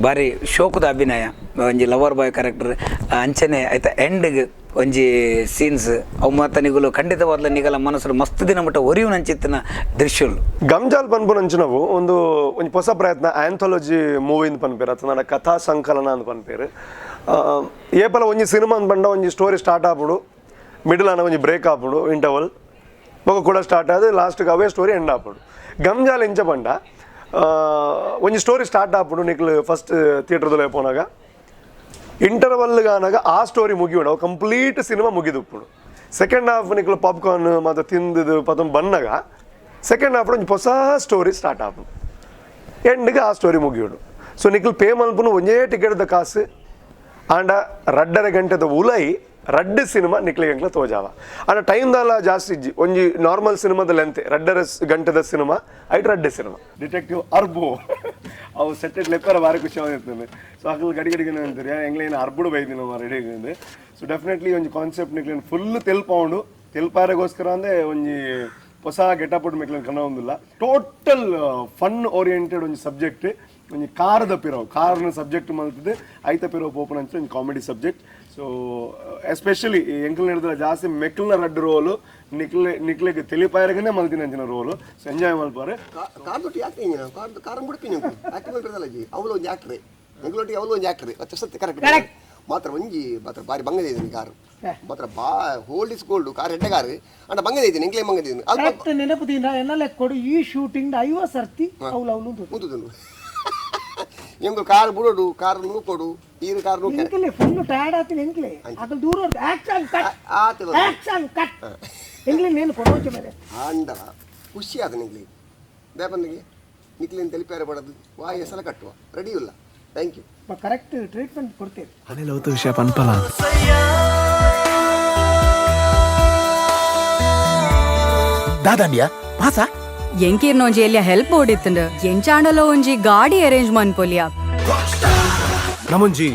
ಭಾರಿ ಶೋಕದ ಅಭಿನಯ ಒಂಜಿ ಲವರ್ ಬಾಯ್ ಕ್ಯಾರೆಕ್ಟರ್ ಅಂಚನೆ ಆಯ್ತಾ ಎಂಡ್ಗೆ ಒಂಜಿ ಸೀನ್ಸ್ ಅವು ಮಾತ ನಿಗುಲು ಖಂಡಿತವಾದ್ಲ ನಿಗಲ ಮನಸ್ಸು ಮಸ್ತ್ ದಿನ ಮಟ್ಟ ಒರಿಯುವ ನಂಚಿತ್ತಿನ ದೃಶ್ಯಗಳು. ಗಂಜಾಲ್ ಪನ್ಪುನಂಚಿನವು ಒಂದು ಒಂಜಿ ಹೊಸ ಪ್ರಯತ್ನ ಆಂಥಾಲಜಿ ಮೂವಿ ಅಂತ ಪನ್ಪೇರು ಅಥವಾ ನನ್ನ ಕಥಾ ಸಂಕಲನ ಅಂತ ಪನ್ಪೇರು. ಏಪಲ ಒಂಜಿ ಸಿನಿಮಾ ಅಂತ ಪಂಡ ಒಂಜಿ ಸ್ಟೋರಿ ಸ್ಟಾರ್ಟ್ ಆಪುಡು ಮಿಡಲ್ ಅನ್ನ ಒಂಜಿ ಬ್ರೇಕ್ ಆಪುಡು ಇಂಟರ್ವಲ್ ಬೊಕ ಕೂಡ ಸ್ಟಾರ್ಟ್ ಆದ ಲಾಸ್ಟ್ಗೆ ಅವೇ ಸ್ಟೋರಿ ಎಂಡ್ ಆಪುಡು. ಗಂಜಾಲ್ ಇಂಚ ಪಂಡ ಒಂಜಿ ಸ್ಟೋರಿ ಸ್ಟಾರ್ಟ್ ಆಪುಡು ನಿಕ್ಲು ಫಸ್ಟ್ ಥಿಯೇಟರ್ದಲ್ಲಿ ಪೋನಾಗ ಇಂಟರ್ವಲ್ ಆನಾಗ ಆ ಸ್ಟೋರಿ ಮುಗಿಯೋಣ ಅವು ಕಂಪ್ಲೀಟ್ ಸಿನಿಮಾ ಮುಗಿದುಪ್ಪುಡು. ಸೆಕೆಂಡ್ ಹಾಫ್ ನಿಕ್ಲು ಪಾಪ್ಕಾರ್ನ್ ಮತ್ತು ತಿಂದಿದ್ದು ಪತೊಂದು ಬನ್ನಾಗ ಸೆಕೆಂಡ್ ಹಾಫ್ ಒಂಜಿ ಹೊಸ ಸ್ಟೋರಿ ಸ್ಟಾರ್ಟ್ ಆಪುಂಡು ಎಂಡ್ಗೆ ಆ ಸ್ಟೋರಿ ಮುಗಿಯೋಡು. ಸೊ ನಿಕ್ಲು ಪೇ ಮಲ್ಪುನು ಒಂಜೇ ಟಿಕೆಟ್ದ ಕಾಸು ಆಂಡ ರಡ್ಡರೆ ಗಂಟೆದ ಉಲೈ ರಡ್ಡು ಸಿನಿಮಾ ನಿಕ್ಲಿಗೆ ಎಂಕ್ಲ ತೋಜಾವ. ಆಂಡ ಟೈಮ್ ದಾಲ ಜಾಸ್ತಿ ಇಜ್ಜಿ ಒಂಜಿ ನಾರ್ಮಲ್ ಸಿನಿಮಾದ ಲೆಂತ್ ರಡ್ಡರೆ ಗಂಟೆದ ಸಿನಿಮಾ ಐಟ್ ರಡ್ಡೆ ಸಿನಿಮಾ. ಡಿಟೆಕ್ಟಿವ್ ಅರ್ಬು ಅವು ಸೆಟ್ಟೆಡ್ ಲೆಪ್ಪರ ಭಾರಿ ಖುಷಿ ಆಗಿರ್ತದೆ. ಸೊ ಅಕಲ್ ಗಡಿ ಗಡಿಗೆ ಅಂತಾರೆ ಎಂಗ್ಲೇನು ಅರ್ಬುಡು ಬೈದಿನ ready. So definitely ಒಂಜಿ ಕಾನ್ಸೆಪ್ಟ್ ನಿಕ್ಲೇನು ಫುಲ್ ತೆಲ್ಪೌಂಡು ತೆಲ್ಪಾರೆಗೋಸ್ಕರ ಅಂದ್ರೆ ಒಂಜಿ ಹೊಸ ಗೆಟಪ್ ಮೆಕ್ಲೇನು ಕಣ ಒಂದಿಲ್ಲ ಟೋಟಲ್ ಫನ್ ಓರಿಯೆಂಟೆಡ್ ಒಂಜಿ ಸಬ್ಜೆಕ್ಟ್ ಒಂಜಿ ಕಾರದ ಪಿರವು ಕಾರ್ನ ಸಬ್ಜೆಕ್ಟ್ ಮಲ್ತದೆ ಐತ ಪಿರವು ಪೋಪುನ ಅಂಚ ಒಂಜಿ comedy subject. So especially ಎಂಕಲ್ ಹಿಡಿದ್ರೆ ಜಾಸ್ತಿ ಮೆಕ್ಲ್ನ ರಡ್ಡು ರೋಲು ನಿಕ್ಲೆ ನಿಕ್ಲೆಗ್ ತಿಳಿಪಾಯರಗನೇ ಮಲ್ತಿನ ಅಂಚಿನ ರೋಲು. ಸೊ ಎಂಜಾಯ್ ಮಲ್ಪಾರೆ. ಕಾರ್ ದೊಟ್ಟಿ ಯಾಕೆ ಕಾರ್ ಕಾರನ್ ಬಿಡ್ತೀನಿ ಆಕ್ಟಿಂಗ್ ಮಲ್ಪದಲ್ಲ ಜಿ ಅವಳು ಒಂಜಿ ಆಕ್ಟ್ರೆ ಎಂಕಲೊಟ್ಟಿಗೆ ಅವಳು ಒಂಜಿ ಆಕ್ಟ್ರೆ ಅಚ್ಚ ಸತ್ಯ ಕರೆಕ್ಟ್ ಮಾತ್ರ ಒಂಜಿ ಮಾತ್ರ ಬಾರಿ ಬಂಗದ ಇದ್ದೀನಿ ಕಾರು ಮಾತ್ರ ಬಾ hold is gold car ಎಡ್ಡೆ ಕಾರು ಅಂಡ ಬಂಗದ ಇದ್ದೀನಿ ಎಂಕ್ಲೇ ಬಂಗದ ಇದ್ದೀನಿ ಅಲ್ಪ ಕರೆಕ್ಟ್ ನೆನಪು ದಿನ ಎನ್ನ ಲೆಕ್ಕೊಡು ಈ ಶೂಟಿಂಗ್ 50 ಸರ್ತಿ ಅವಳು ಅವಳು ಮುಂದುದುಂಡು. ಎಂಕುಲು ಕಾರ್ ಬುಡೋಡು ಕಾರ್ ನೂಕೊಡು ಈರು ಕಾರ್ ನೂಕೆ ಎಂಕಲೆ ಫುಲ್ ಟಯರ್ಡ್ ಆತೀನಿ ಎಂಕಲೆ ಅಕಲ್ ದೂರ ಆಕ್ಷನ್ ಕಟ್ ಆತ ಆಕ್ಷನ್ ಕಟ್ ಎಂಕ್ಲೆ ನೇನು ಕೊಡೋಚ ಮೇಲೆ ಆಂಡಲ ಖುಷಿ ಆದ ನಿಂಗ್ಲಿ ದೇಪಂದಿಗೆ ನಿಕ್ಲಿನ తెలిపారు ಪಡದು ವಾಯ್ ಎಸಲ ಕಟ್ಟುವ ರೆಡಿ ಇಲ್ಲ thank you correct treatment ಕೊಡ್ತೇವೆ ಅನಿಲ್ ಅವತ್ತು ವಿಷಯ ಪನ್ಪಲ ದಾದಾಂಡಿಯಾ ಪಾಸ ಎಂಕೀರ್ನೊಂಜಿ ಎಲ್ಲಿಯ ಹೆಲ್ಪ್ ಓಡಿತ್ತಂಡು ಎಂಚಾಂಡಲೋ ಒಂಜಿ ಗಾಡಿ ಅರೇಂಜ್ ಮನ್ಪೊಲಿಯ ನಮುಂಜಿ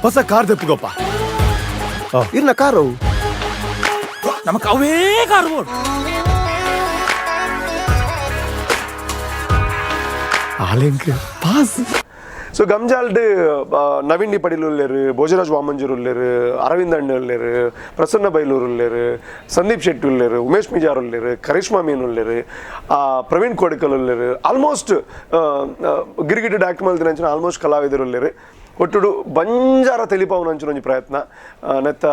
ಹೊಸ ಕಾರ್ ದೆಪ್ಪುಗಪ್ಪ ಇರ್ನ ಕಾರು ನಮಕ್ ಅವೇ ಕಾರ್ ಬೋಡು ಆಲೆಂಕ್ ಪಾಸ್. ಸೊ ಗಮ್ಜಾಲ್ಡ್ ನವೀನ್ ಡಿ ಪಡೀಲ್ ಉಲ್ಲೇರು, ಭೋಜರಾಜ್ ವಾಮಂಜೂರ್ ಉಲ್ಲೇರು, ಅರವಿಂದ್ ಅಣ್ಣ ಉಲ್ಲೇರು, ಪ್ರಸನ್ನ ಬೈಲೂರು ಉಲ್ಲೇರು, ಸಂದೀಪ್ ಶೆಟ್ಟಿ ಉಲ್ಲೇರು, ಉಮೇಶ್ ಮಿಜಾರ್ ಉಲ್ಲೇರು, ಕರಿಷ್ಮಾ ಮೀನ್ ಉಲ್ಲೇರು, ಪ್ರವೀಣ್ ಕೋಡಿಕಲ್ ಉಲ್ಲೇರು, ಆಲ್ಮೋಸ್ಟ್ ಗಿರಿಗಿಟ್ಟು ಡಾಕ್ಟ್ ಮಲ್ದಿನಂಚಿನ ಆಲ್ಮೋಸ್ಟ್ ಕಲಾವಿದರು ಉಲ್ಲೇರು. ಒಟ್ಟುಡು ಬಂಜಾರ ತೆಲಿಪಾವನಂಚಿನ ಒಂಜಿ ಪ್ರಯತ್ನ ನೆತ್ತ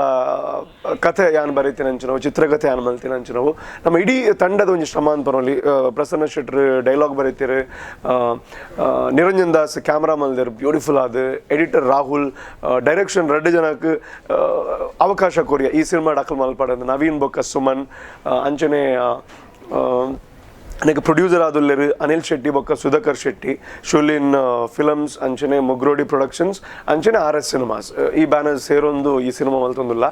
ಕಥೆ ಯಾನ್ ಬರೀತಿನಂಚಿನವು, ಚಿತ್ರಕಥೆ ಯಾನ್ ಮಲ್ತಿನಂಚಿನವು ನಮ್ಮ ಇಡೀ ತಂಡದ ಒಂಜಿ ಶ್ರಮ ಅಂತ ಪನೊಲಿ. ಪ್ರಸನ್ನ ಶೆಟ್ರು ಡೈಲಾಗ್ ಬರೀತಿರು, ನಿರಂಜನ್ ದಾಸ್ ಕ್ಯಾಮ್ರಾ ಮಲ್ದಿರು ಬ್ಯೂಟಿಫುಲ್ ಆದ, ಎಡಿಟರ್ ರಾಹುಲ್, ಡೈರೆಕ್ಷನ್ ರಡ್ಡು ಜನಕ್ಕೆ ಅವಕಾಶ ಕೊರಿಯ ಈ ಸಿನಿಮಾ ಡಾಕಲ್ ಮಲ್ಪಾಡಂದು ನವೀನ್ ಬೊಕ್ಕ ಸುಮನ್, ಅಂಚನೆ ನನಗೆ ಪ್ರೊಡ್ಯೂಸರ್ ಆದುಲ್ಲೇರು ಅನಿಲ್ ಶೆಟ್ಟಿ ಬೊಕ್ಕ ಸುಧಾಕರ್ ಶೆಟ್ಟಿ, ಶುಲಿನ್ ಫಿಲಮ್ಸ್, ಅಂಚನೆ ಮುಗ್ರೋಡಿ ಪ್ರೊಡಕ್ಷನ್ಸ್, ಅಂಚನೆ R S cinemas ಈ ಬ್ಯಾನರ್ ಸೇರೊಂದು ಈ ಸಿನಿಮಾ ಮಲ್ತೊಂದುಲ್ಲ.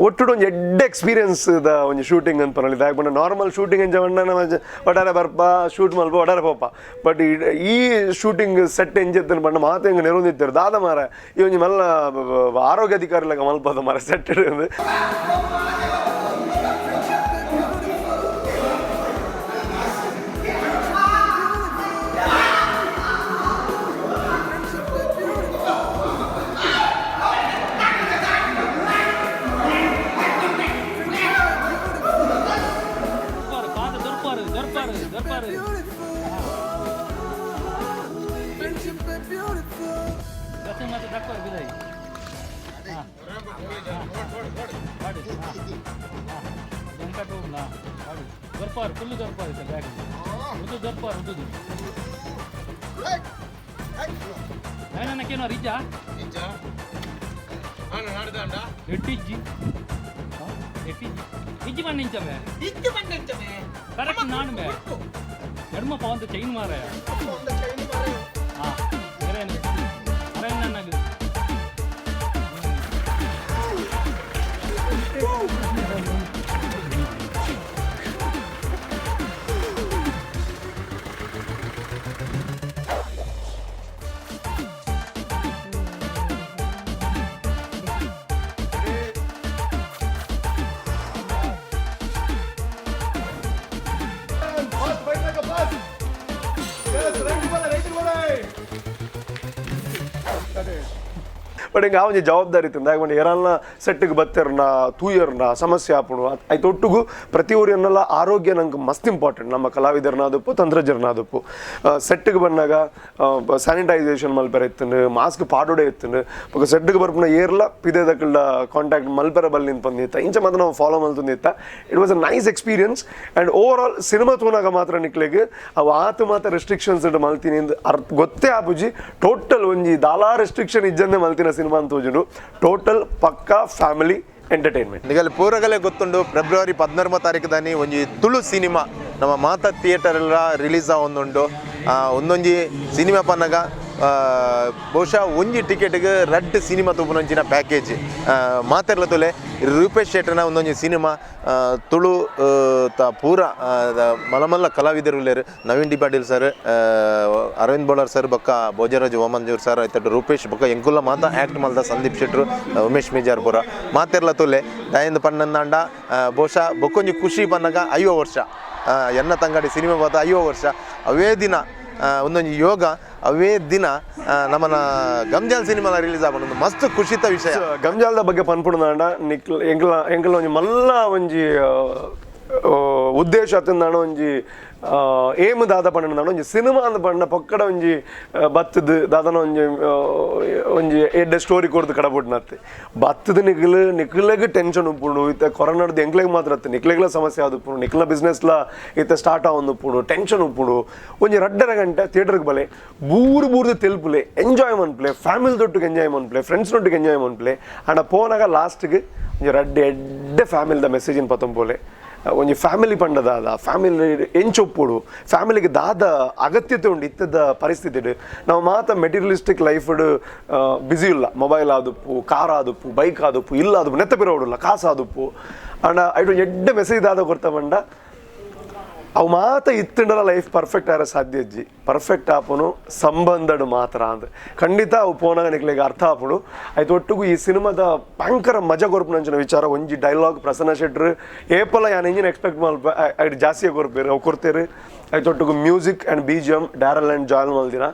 ಒಟ್ಟುಡು ಒಂಜಿ ಎಡ್ಡೆ ಎಕ್ಸ್ಪೀರಿಯನ್ಸ್ ದ ಒಂಜಿ ಶೂಟಿಂಗ್ ಅಂತ ಪನೊಲಿ. ದಾಯೆ ಪಂಡ ನಾರ್ಮಲ್ ಶೂಟಿಂಗ್ ಎಂಚ ಪಂಡ ನಮ ಒಟ್ಟಾರೆ ಬರ್ಪ ಶೂಟ್ ಮಲ್ಪ ಒಟ್ಟಾರೆ ಪೋಪ, ಬಟ್ ಈ ಶೂಟಿಂಗ್ ಸೆಟ್ ಎಂಚೆತ್ತನ ಪಂಡ ಮಾತ ಹೆಂಗೆ ನೆರವೊಂದಿತ್ತೆರ್ ದಾದ ಮಾರ ಈ ಒಂಜಿ ಮಲ್ಲ ಆರೋಗ್ಯ ಅಧಿಕಾರಿ ಲೆಕ್ಕ ಮಲ್ಪದ ಮಾರ ಸೆಟ್. ಬಟ್ ಹಿಂಗೆ ಆ ಒಂಜಿ ಜವಾಬ್ದಾರಿ ಇತ್ತು ದಾಯೆ ಏರಲ್ಲ ಸೆಟ್ಟಿಗೆ ಬತ್ತೆರ್ನ ತೂಯರ್ನ ಸಮಸ್ಯೆ ಆಪುಣು ಐತ ಒಟ್ಟುಗು ಪ್ರತಿ ಊರಿನೆಲ್ಲ ಆರೋಗ್ಯ ನಂಗೆ ಮಸ್ತ್ ಇಂಪಾರ್ಟೆಂಟ್. ನಮ್ಮ ಕಲಾವಿದರನಾದಪ್ಪು ತಂತ್ರಜ್ಞರನಾದಪ್ಪು ಸೆಟ್ಟಿಗೆ ಬಂದಾಗ ಸ್ಯಾನಿಟೈಸೇಷನ್ ಮಲ್ಪೆರ ಇತ್ತಂಡು, ಮಾಸ್ಕ್ ಪಾಡೋಡೆ ಇತ್ತಂಡು, ಬೊಕ ಸೆಟ್ಟಿಗೆ ಬರ್ಪುನ ಏರ್ಲ ಪಿದೆದಕಲ್ಡ ಕಾಂಟ್ಯಾಕ್ಟ್ ಮಲ್ಪೆರ ಬಲ್ಲಿಂದ ಬಂದಿತ್ತ ಇಂಚ ಮಾತ್ರ ನಾವು ಫಾಲೋ ಮಲ್ತೊಂದಿತ್ತ. It was a nice experience and overall cinema ತೂನಾಗ ಮಾತ್ರ ನಿಕ್ಲೆಗ್ ಅವು ಆತ ಮಾತ್ರ ರೆಸ್ಟ್ರಿಕ್ಷನ್ಸ್ ಮಲ್ತೀನಿ ಅರ್ಥ ಗೊತ್ತೇ ಆಪುಜಿ. ಟೋಟಲ್ ಒಂಜಿ ದಾಲಾ ರೆಸ್ಟ್ರಿಕ್ಷನ್ ಇಜ್ಜಂದೆ ಮಲ್ತಿನ ಸಿನಿಮಾ ಅಂತ ತೋಜುಂಡು. ಟೋಟಲ್ ಪಕ್ಕಾ ಫ್ಯಾಮಿಲಿ ಎಂಟರ್ಟೈನ್ಮೆಂಟ್. ನಿಗಲ್ ಪೂರಗಲೇ ಗೊತ್ತುಂಡು ಫೆಬ್ರವರಿ 14 ತಾರೀಕು ದಾನಿ ಒಂಜಿ ತುಳು ಸಿನಿಮಾ ನಮ್ಮ ಮಾತಾ ಥಿಯೇಟರ್ ಎಲ್ಲ ರಿಲೀಸ್ ಆವೊಂದುಂಡು. ಒಂದೊಂಜಿ ಸಿನಿಮಾ ಪನ್ನಗ ಬಹುಶಃ ಒಂಜಿ ಟಿಕೆಟ್ಗೆ ರಡ್ಡ್ ಸಿನಿಮಾ ತೂಪುನಂಚಿನ ಪ್ಯಾಕೇಜ್ ಮಾತೆರ್ಲ ತುಲೆ ರೂಪೇಶ್ ಶೆಟ್ಟರ್ನ ಒಂದೊಂಜಿ ಸಿನಿಮಾ ತುಳು ತ ಪೂರ ಮಲಮಲ್ಲ ಕಲಾವಿದರು ಉಲ್ಲೇರು Naveen D Patil sir, Aravind Bolar sir, ಬೊಕ್ಕ ಭೋಜರಾಜ್ ವಾಮಂಜೂರ್ ಸರ್, ಐತಟ್ಟು ರೂಪೇಶ್ ಬೊಕ್ಕ ಎಂಕುಲ್ಲ ಮಾತಾ ಆ್ಯಕ್ಟ್ ಮಲ್ದ ಸಂದೀಪ್ ಶೆಟ್ರು, ಉಮೇಶ್ ಮಿಜಾರ್ ಪೂರ ಮಾತೆರ್ಲ ತುಲೆ ದಾಯಂದ್ ಪನ್ನಂದಾಂಡ. ಬಹುಶಃ ಬೊಕ್ಕೊಂಜಿ ಖುಷಿ ಪನ್ನಗ 50 ವರ್ಷ ಎನ್ನ ತಂಗಡಿ ಸಿನಿಮಾ ಬಾತ 50 ವರ್ಷ ಅವೇ ದಿನ ಒಂದೊಂದು ಯೋಗ ಅವೇ ದಿನ ನಮ್ಮನ ಗಮ್ಜಾಲ್ ಸಿನಿಮಾ ರಿಲೀಸ್ ಆಗೋಣ ಒಂದು ಮಸ್ತ್ ಖುಷಿತ ವಿಷಯ. ಗಮ್ಜಾಲ್ದ ಬಗ್ಗೆ ಪನ್ಪುಣದಾಂಡ ನಿಕ್ಲ ಎಂಕಲ ಎಂಕಲ ಒಂಜಿ ಮಲ್ಲ ಒಂಜಿ ಉದ್ದೇಶ ಅತ್ತಂದಾಣ ಒಂಜಿ ಏಮ್ ದಾದ ಪಂಡ ಒಂಜಿ ಸಿನಿಮಾ ಅಂದ್ ಪಂಡ ಪೊಕ್ಕಡ ಒಂಜಿ ಬತ್ತದ ದಾದನ ಒಂಜಿ ಒಂಜಿ ಎಡ್ಡೆ ಸ್ಟೋರಿ ಕೊರ್ದು ಕಡಬುಡ್ನತ್ತೆ ಬತ್ತದ ನಿಕ್ಲು ನಿಕ್ಲೆಗ್ ಟೆನ್ಷನ್ ಉಪ್ಪುಂಡು ಇತ್ತೆ ಕೊರೋನಾಡ್ದು ಎಂಕ್ಲೆಗ್ ಮಾತ್ರ ಅತ್ತೆ ನಿಕ್ಲೆಗ್ಲ ಸಮಸ್ಯೆ ಆದುಪ್ಪುಂಡು ನಿಕ್ಲ ಬಿಸ್ನೆಸ್ಲ ಇತ್ತೆ ಸ್ಟಾರ್ಟ್ ಆವೊಂದು ಉಪ್ಪುಂಡು ಟೆನ್ಷನ್ ಉಪ್ಪುಂಡು ಒಂಜಿ ರಡ್ಡರ ಗಂಟೆ ಥಿಯೇಟರ್ಗೆ ಬಲೆ ಬೂರು ಬೂರ್ದು ತೆಲ್ಪುಲೆ ಎಂಜಾಯ್ ಮನ್ಪ್ಲೆ ಫ್ಯಾಮಿಲಿ ದೊಟ್ಟಿಗೆ ಎಂಜಾಯ್ ಮನ್ಪ್ಲೆ ಫ್ರೆಂಡ್ಸ್ ನೊಟ್ಟಿಗೆ ಎಂಜಾಯ್ ಮನ್ಪ್ಲೆ ಅಂಡ ಪೋನಾಗ ಲಾಸ್ಟ್ಗೆ ಒಂಜಿ ರಡ್ಡೆ ಎಡ್ಡೆ ಫ್ಯಾಮಿಲಿದ ಮೆಸೇಜಿನ ಪತ್ತೊಂಪೋಲೆ ಒಂಜಿ ಫ್ಯಾಮಿಲಿ ಪಂಡ ದಾದ ಫ್ಯಾಮಿಲಿ ಎಂಚೊಪ್ಪುಡು ಫ್ಯಾಮಿಲಿಗೆ ದಾದ ಅಗತ್ಯತೆ ಉಂಡು ಇತ್ತದ ಪರಿಸ್ಥಿತಿ ನಾವು ಮಾತ ಮೆಟೀರಿಯಲಿಸ್ಟಿಕ್ ಲೈಫ್ಡ್ ಬಿಸಿ ಇಲ್ಲ ಮೊಬೈಲ್ ಆದುಪ್ಪು ಕಾರ್ ಆದುಪ್ಪು ಬೈಕ್ ಆದುಪ್ಪು ಇಲ್ಲ ಆದುಪ್ಪು ನೆತ್ತ ಪಿರೋಡುಲ್ಲ ಕಾಸು ಆದುಪ್ಪು ಅಂಡ ಐಟು ಎಡ್ಡೆ ಮೆಸೇಜ್ ದಾದ ಕೊರ್ತ ಪಂಡ ಅವು ಮಾತ ಇತ್ತಂಡಲ ಲೈಫ್ ಪರ್ಫೆಕ್ಟ್ ಆರ ಸಾಧ್ಯ ಅಜ್ಜಿ ಪರ್ಫೆಕ್ಟ್ ಆಪುನು ಸಂಬಂಧಡು ಮಾತ್ರ ಅಂದ್ ಖಂಡಿತ ಅವು ಪೋನಾಗ ನಿಕ್ಲೆಗ್ ಅರ್ಥ ಆಪುಡು ಆಯ್ತು ಒಟ್ಟಿಗೂ ಈ ಸಿನಿಮಾದ ಭಯಂಕರ ಮಜಾ ಕೊರ್ಪುನಂಚಿನ ವಿಚಾರ ಒಂಜಿ ಡೈಲಾಗ್ ಪ್ರಸನ್ನ ಶೆಟ್ರು ಏಪಲ ಯಾನ್ ಇಂಜಿನ್ ಎಕ್ಸ್ಪೆಕ್ಟ್ ಮಲ್ಪ ಐಟ್ ಜಾಸ್ತಿ ಕೊರ್ಪೇರು ಅವು ಕೊಡ್ತೇರು ಆಯ್ತು ಒಟ್ಟಿಗೂ music and B G M Daryl and Joel ಮಲ್ದಿನ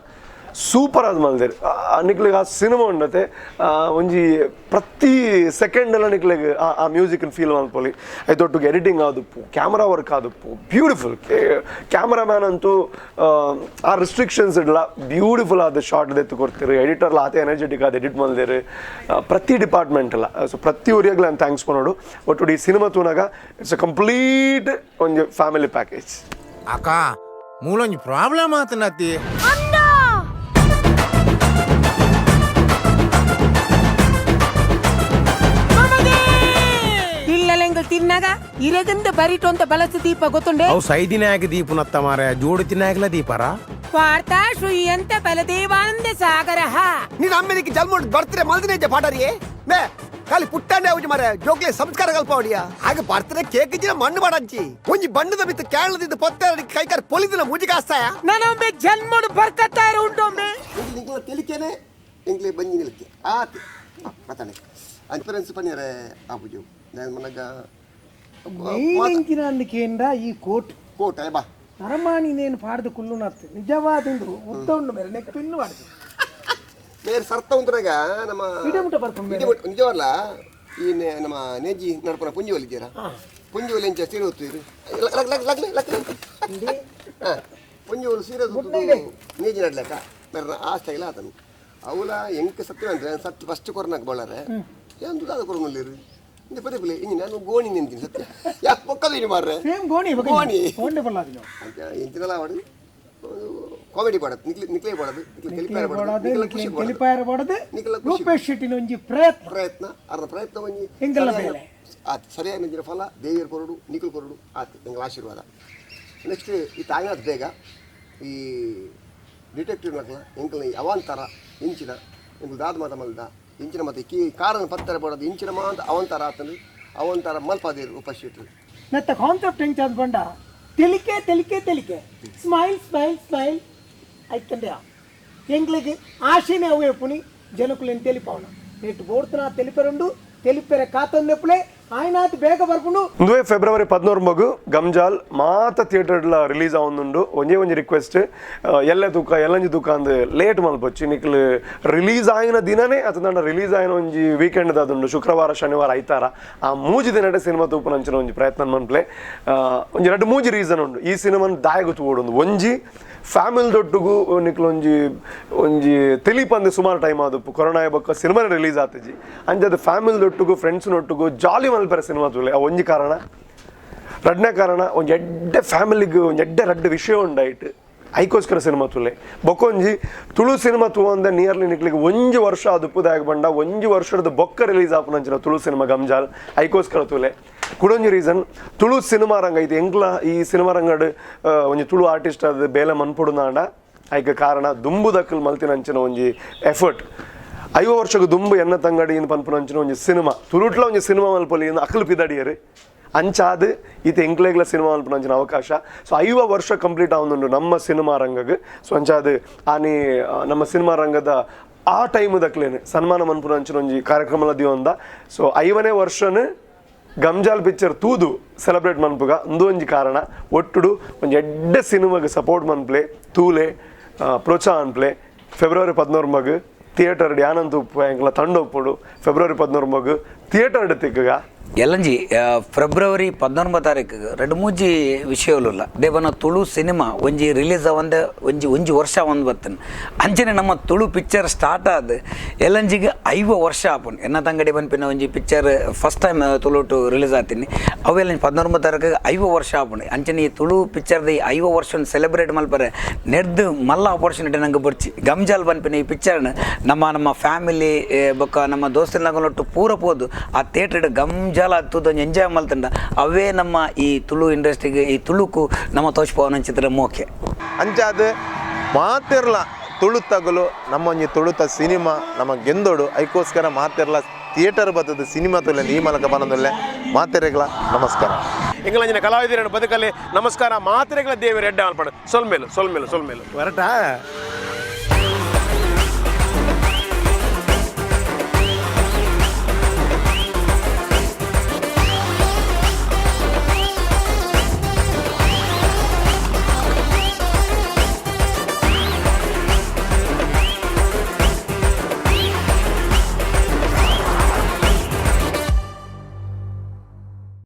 super ಆದ್ ಮಲ್ದೇರು ನಿಕ್ಲೆಗ್ ಆ ಸಿನಿಮಾ ಉಂಡತೆ ಒಂಜಿ ಪ್ರತಿ ಸೆಕೆಂಡ್ ಎಲ್ಲ ನಿಕ್ಲೆಗ್ ಆ ಮ್ಯೂಸಿಕ್ ಫೀಲ್ ಮಲ್ಪೊಲಿ ಐತೊಟ್ಟಿಗೆ ಎಡಿಟಿಂಗ್ ಆದುಪ್ಪು ಕ್ಯಾಮ್ರಾ ವರ್ಕ್ ಆದುಪ್ಪು ಬ್ಯೂಟಿಫುಲ್ ಕ್ಯಾಮ್ರಾಮ್ಯಾನ್ ಅಂತೂ ಆ ರಿಸ್ಟ್ರಿಕ್ಷನ್ಸ್ ಇಡ್ಲ ಬ್ಯೂಟಿಫುಲ್ ಆದ ಶಾರ್ಟ್ ದೆತ್ತು ಕೊಡ್ತೀರಿ ಎಡಿಟರ್ಲ ಆತ ಎನರ್ಜೆಟಿಕ್ ಆದ ಎಡಿಟ್ ಮಲ್ದೇರು ಪ್ರತಿ ಡಿಪಾರ್ಟ್ಮೆಂಟ್ ಅಲ್ಲ ಸೊ ಪ್ರತಿ ಊರಿಯಾಗ್ಲ ನಾನು thanks ಕೊನೋಡು ಒಟ್ಟು ಈ ಸಿನಿಮಾ ತೂನಾಗ it's a complete ಒಂಜಿ ಫ್ಯಾಮಿಲಿ ಪ್ಯಾಕೇಜ್ ಅಕ್ಕ ಮೂಲೊಂಜಿ ಪ್ರಾಬ್ಲಮ್ ಆತನತಿ ತಿನ್ನಾಗ ಇರಗಂದ ಬರಿಟು ಅಂತ ಬಲಸು ದೀಪ ಗೊತ್ತುಂಡೆ ಅವು ಸೈದಿನಾಯಕ ದೀಪನತ್ತ ಮಾರ ಜೋಡು ತಿನ್ನಾಗಲ ದೀಪರ ವಾರ್ತಾ ಶ್ರೂಯಂತ ಬಲದೇವಾನಂದ ಸಾಗರ ನೀನು ಅಮ್ಮೆನಿಗೆ ಜನ್ಮ ಬರ್ತ್ರೆ ಮಲ್ದಿನ ಪಾಡರಿಯೇ ಮೇ ಖಾಲಿ ಪುಟ್ಟಾಂಡೆ ಅವಜಿ ಮಾರೆ ಜೋಕ್ಲೆ ಸಂಸ್ಕಾರ ಕಲ್ಪಾವಡಿಯ ಹಾಗೆ ಬರ್ತ್ರೆ ಕೇಕ್ ಇಜ್ಜಿನ ಮಣ್ಣು ಮಾಡಂಚಿ ಒಂಜಿ ಬಣ್ಣದ ಬಿತ್ತು ಕೇರಳದಿಂದ ಪೊತ್ತೆ ಕೈಕಾರ್ ಪೊಲಿದಿನ ಮುಜಿ ಕಾಸ್ತಾಯ ನಾನೊಮ್ಮೆ ಜನ್ಮಡು ಬರ್ಕತ್ತಾರ ಉಂಟೊಮ್ಮೆ ನಿಂಗ್ಲ ತೆಲಿಕೆನೆ ಎಂಗ್ಲೆ ಬಂಜಿ ನಿಲ್ಕೆ ಆತೆ ಮಾತಾಡೆ ಅನ್ಪರೆನ್ಸ್ ಪನ್ನಿರೆ ಆಪುಜು ನಾನು ಮನಗ ಕೇಂದ್ರ ಈ ಕೋಟ್ ಕೋಟ್ ಬಾ ನರಮಾಣಿ ನೇನು ಪಾಡ್ದು ಕುಲ್ಲುನತ್ತು ನಿಜವಾದಿಂದು ಉದ್ದ ಉಂಡು ಮೇರೆ ನೆಕ್ ಪಿನ್ನು ಪಾಡ್ದು ಮೇರೆ ಸರ್ತ ಉಂಟುನಾಗ ನಮ್ಮ ಇಡಮುಟ ಬರ್ಪುಂಡು ನಿಜವಲ್ಲ ಈ ನಮ್ಮ ನೇಜಿ ನಡಪುನ ಪುಂಜಿ ಇದ್ದೀರಾ ಪುಂಜಿ ಒಲಿ ಎಂಚ ಸೀರೆ ಹೊತ್ತು ಲಗ್ಲೆ ಲಗ್ಲೆ ಪುಂಜಿ ಒಲಿ ಸೀರೆ ನೇಜಿ ನಡ್ಲಕ್ಕ ಮೇರೆ ಆ ಸ್ಟೈಲ್ ಆತನು ಅವಲ ಎಂಕ್ ಸತ್ಯ ಅಂದ್ರೆ ಸತ್ಯ ಫಸ್ಟ್ ಕೊರೋನಾಗ ಬಳಾರೆ ಏನು ದುಡ್ಡು ಅದು ಕೊರೋನಲ್ಲಿ ಇಂದ ಪದೇ ಪದೇ ಇಂಜಿ ನಾನು ಗೋಣಿ ನಿಂತೀನಿ ಸತ್ಯ ಯಾ ಪೊಕ್ಕದು ಮಾರ್ರೆ ಸೇಮ್ ಗೋಣಿ ಗೋಣಿ ಗೋಣಿ ಬಲ್ಲಾದಿನ ಎಂಚಿನಲ್ಲ ಅವಡು ಕಾಮಿಡಿ ಪಾಡದು ನಿಕ್ಲೆ ನಿಕ್ಲೆ ಪಾಡದು ನಿಕ್ಲೆ ತೆಲಿಪಾಯ ಪಾಡದು ನಿಕ್ಲೆ ಖುಷಿ ತೆಲಿಪಾಯ ಪಾಡದು ರೂಪೇಶ್ ಶೆಟ್ಟಿನ ಒಂಜಿ ಪ್ರಯತ್ನ ಪ್ರಯತ್ನ ಅರ್ಧ ಪ್ರಯತ್ನ ಒಂಜಿ ಎಂಗಲ ಬೇಲೆ ಆತ್ ಸರಿಯಾದ ನಂಜಿನ ಫಲ ದೇವಿಯರ ಕೊರಡು ನಿಖಲ್ ಕೊರಡು ಆತ್ ಎಂಗಳ ಆಶೀರ್ವಾದ ನೆಕ್ಸ್ಟ್ ಈ ತಾಯಿನಾಥ್ ಬೇಗ ಈ ಡಿಟೆಕ್ಟಿವ್ ನಕಲ ಎಂಕಲ್ನ ಈ ಅವಾಂತರ ಇಂಚಿನ ಎಂಕಲ್ ದಾದ ಮಾತ ಮಲ್ದ ಇಂಚಿನ ಮತ್ತೆ ಕೀ ಕಾರನ್ನು ಪತ್ತರ ಪಡೋದು ಇಂಚಿನ ಮಾತ ಅವಂತರ ಆತಂದು ಅವಂತರ ಮಲ್ಪಾದೇರು ರೂಪೇಶ್ ಶೆಟ್ರು ನತ್ತ ಕಾನ್ಸೆಪ್ಟ್ ಎಂಚಾದ ಬಂಡ ತೆಲಿಕೆ ತೆಲಿಕೆ ತೆಲಿಕೆ smile smile smile ಐತಂಡೆ ಎಂಗ್ಲಿಗೆ ಆಶೆನೆ ಅವೇ ಪುನಿ ಜನಕುಲೆನ್ ತೆಲಿಪಾವಣ ನೆಟ್ ಬೋಡ್ತನ ತೆಲಿಪೆರುಂಡು ತೆಲಿಪೆರೆ ಕಾತಂದೆಪ್ಪಲೆ ಆಯ್ನಾತ್ ಬೇಗ ಬರ್ಪುಂಡು ಇಂದುವೆ ಫೆಬ್ರವರಿ 14 ಗಮ್ಜಾಲ್ ಮಾತ ಥಿಯೇಟರ್ಲ ರಿಲೀಸ್ ಆವೊಂದುಂಡು ಒಂಜೇ ಒಂಜಿ ರಿಕ್ವೆಸ್ಟ್ ಎಲ್ಲೆ ತೂಕ ಎಲ್ಲಂಜಿ ತೂಕ ಅಂದ್ ಲೇಟ್ ಮಲ್ಪೊಚ್ಚಿ ನಿಕ್ಲು ರಿಲೀಸ್ ಆಯಿನ ದಿನನೇ ಅತಂಡ ರಿಲೀಸ್ ಆಯಿನ ಒಂಜಿ ವೀಕೆಂಡ್ ದಾದುಂಡು ಶುಕ್ರವಾರ ಶನಿವಾರ ಐತಾರ ಆ ಮೂಜಿ ದಿನಡೆ ಸಿನಿಮಾ ತೂಪುನಂಚಿನ ಒಂಜಿ ಪ್ರಯತ್ನ ಮನ್ಪ್ಲೆ ಒಂಜಿ ರಡ್ಡ್ ಮೂಜಿ ರೀಸನ್ ಉಂಡು ಈ ಸಿನಿಮಾನ್ ದಾಯಗ್ ತೂವೊಡುಂದು ಒಂಜಿ ಫ್ಯಾಮಿಲಿ ದೊಟ್ಟುಗು ನಿಕ್ಲು ಒಂಜಿ ಒಂಜಿ ತೆಲಿಪಂದು ಸುಮಾರು ಟೈಮ್ ಆದುಪ್ಪು ಕೊರೋನಾ ಬೊಕ್ಕ ಸಿನಿಮಾ ರಿಲೀಸ್ ಆತಜಿ ಅಂಚದ ಫ್ಯಾಮಿಲಿ ದೊಟ್ಟುಗು ಫ್ರೆಂಡ್ಸ್ ನೊಟ್ಟುಗು ಜಾಲಿ ಮಲ್ಪೆರೆ ಸಿನಿಮಾ ತೂಲೆ ಆ ಒಂಜಿ ಕಾರಣ ರಡ್ಡನೇ ಕಾರಣ ಒಂಜಿ ಎಡ್ಡೆ ಫ್ಯಾಮಿಲಿಗೆ ಒಂಜಿ ಎಡ್ಡೆ ರಡ್ಡ್ ವಿಷಯ ಉಂಡಾಯ್ತು ಐಕೋಸ್ಕರ ಸಿನಿಮಾ ತೂಲೆ ಬೊಕ್ಕೊಂಜಿ ತುಳು ಸಿನಿಮಾ ತೂವಂದ ನಿಯರ್ಲಿ ನಿಕ್ಲಿಗೆ ಒಂಜಿ ವರ್ಷ ಆದುಪ್ಪುದಾಗ ಬಂಡ ಒಂಜಿ ವರ್ಷದ ಬೊಕ್ಕ ರಿಲೀಸ್ ಆಪುನಂಚಿನ ತುಳು ಸಿನಿಮಾ ಗಮ್ಜಾಲ್ ಐಕೋಸ್ಕರ ತೂಲೆ ಕುಡೊಂಜಿ ರೀಸನ್ ತುಳು ಸಿನಿಮಾ ರಂಗ ಇದು ಎಂಕ್ಲ ಈ ಸಿನಿಮಾ ರಂಗಡ್ ಒಂಜಿ ತುಳು ಆರ್ಟಿಸ್ಟ್ ಅದು ಬೇಲೆ ಮನ್ಪುಡುನಾಂಡ ಐಕ ಕಾರಣ ದುಂಬು ದಕ್ಕಲ್ ಮಲ್ತಿನಂಚಿನ ಒಂಜಿ ಎಫರ್ಟ್ 50 ವರ್ಷಕ್ಕೆ ದುಂಬು ಎನ್ನ ತಂಗಡಿ ಇಂದು ಪನ್ಪುನಂಚಿನ ಒಂಜಿ ಸಿನಿಮಾ ತುಳುಟ್ಲ ಒಂಜಿ ಸಿನಿಮಾ ಮಲ್ಪೊಲಿ ಇಂದು ಅಕಲ್ ಪಿದಡಿಯರು ಅಂಚಾದ್ ಈತ ಎಂಕ್ಲೆಗ್ಲ ಸಿನಿಮಾ ಮಲ್ಪುನಂಚಿನ ಅವಕಾಶ ಸೊ 50 ವರ್ಷ ಕಂಪ್ಲೀಟ್ ಆವೊಂದುಂಡು ನಮ್ಮ ಸಿನಿಮಾ ರಂಗಗ್ ಸೊ ಅಂಚಾದ್ ಆನಿ ನಮ್ಮ ಸಿನಿಮಾ ರಂಗದ ಆ ಟೈಮ್ ದಕ್ಲೇನೆ ಸನ್ಮಾನ ಮನ್ಪುನಂಚಿನ ಒಂಜಿ ಕಾರ್ಯಕ್ರಮಲ ದಿಯೊಂದ ಸೊ 50ನೇ ವರ್ಷನ್ ಗಮ್ಜಾಲ್ ಪಿಕ್ಚರ್ ತೂದು ಸೆಲೆಬ್ರೇಟ್ ಮನ್ಪುಗ ಉಂದು ಒಂಜಿ ಕಾರಣ ಒಟ್ಟುಡು ಒಂಜಿ ಎಡ್ಡೆ ಸಿನಿಮಾಗ್ ಸಪೋರ್ಟ್ ಮನ್ಪ್ಲೆ ತೂಲೆ ಪ್ರೋತ್ಸಾಹ ಅನ್ಪ್ಲೆ ಫೆಬ್ರವರಿ 14 ಥಿಯೇಟರ್ ಯಾನಂತ ಉಪ್ಪು ಎಂಕ್ಲ ತಂಡ ಉಪ್ಪುಡು ಫೆಬ್ರವರಿ 14 ಥಿಯೇಟರ್ ತಿಕ್ಕಗ. ಎಲ್ಲಂಜಿ ಫೆಬ್ರವರಿ 19 ತಾರೀಕು ರಡ್ಡ್ ಮೂಜಿ ವಿಷಯಲುಲ್ಲ ದೇವನ ತುಳು ಸಿನಿಮಾ ಒಂಜಿ ರಿಲೀಸ್ ಆವಂದೆ ಒಂಜಿ ಒಂಜಿ ವರ್ಷ ಒಂದು ಬತ್ತನ್. ಅಂಚನೆ ನಮ್ಮ ತುಳು ಪಿಕ್ಚರ್ ಸ್ಟಾರ್ಟ್ ಆದ್ ಎಲ್ಲಂಜಿಗೆ 50 ವರ್ಷ ಆಪುಂಡು. ಎನ್ನ ತಂಗಡಿ ಪನ್ಪಿನ ಒಂಜಿ ಪಿಕ್ಚರ್ ಫಸ್ಟ್ ಟೈಮ್ ತುಳುಟು ರಿಲೀಸ್ ಆತೀನಿ. ಅವೆಲ್ಲ 19 ತಾರೀಕು 50 ವರ್ಷ ಆಪುಂಡು. ಅಂಚನೆ ಈ ತುಳು ಪಿಕ್ಚರ್ದ ಈ 50 ವರ್ಷ ಸೆಲೆಬ್ರೇಟ್ ಮಲ್ಪರೆ ನೆಡ್ದು ಮಲ್ಲ ಆಪರ್ಚುನಿಟಿ ನಂಗೆ ಬೊಡ್ಚಿ. ಗಮ್ಜಾಲ್ ಪನ್ಪಿನ ಈ ಪಿಕ್ಚರ್ನ ನಮ್ಮ ನಮ್ಮ ಫ್ಯಾಮಿಲಿ ಬೊಕ್ಕ ನಮ್ಮ ದೋಸ್ತಿನಗೊಟ್ಟು ಪೂರ ಪೋದು ಆ ಥಿಯೇಟರ್ ಗಮ್ಜಾಲ್ ತೂದು ಒಂಜಿ ಎಂಜಾಯ್ ಮಲ್ತಂಡ ಅವೇ ನಮ್ಮ ಈ ತುಳು ಇಂಡಸ್ಟ್ರಿಗೆ ಈ ತುಳುಕು ನಮ್ಮ ತೋಚ್ಪವನ ಚಿತ್ರ ಮೋಕೆ. ಅಂಚಾದ ಮಾತಿರ್ಲ ತುಳು ತಗುಲು ನಮ್ಮೊಂಜಿ ತುಳುತ ಸಿನಿಮಾ ನಮ್ಮ ಗೆಂದೋಡು ಐಕೋಸ್ಕರ ಮಾತಿರ್ಲ ಥಿಯೇಟರ್ ಬತ್ತದ ಸಿನಿಮಾ ತುಲೆ ಈ ಮೂಲಕ ಬನ್ನದಲ್ಲೇ ಮಾತೆರೆಗಳ ನಮಸ್ಕಾರ. ಎಂಗ್ಲಂಜಿನ ಕಲಾವಿದರನ್ನು ಬದುಕಲ್ಲಿ ನಮಸ್ಕಾರ. ಮಾತ್ರೆಗಳ ದೇವರು ಎಡ್ಡೆ ಅನ್ಪಡು. ಸೊಲ್ಮೇಲು ಸೊಲ್ಮೇಲು ಸೊಲ್ಮೇಲು. ಹೊರಟಾ.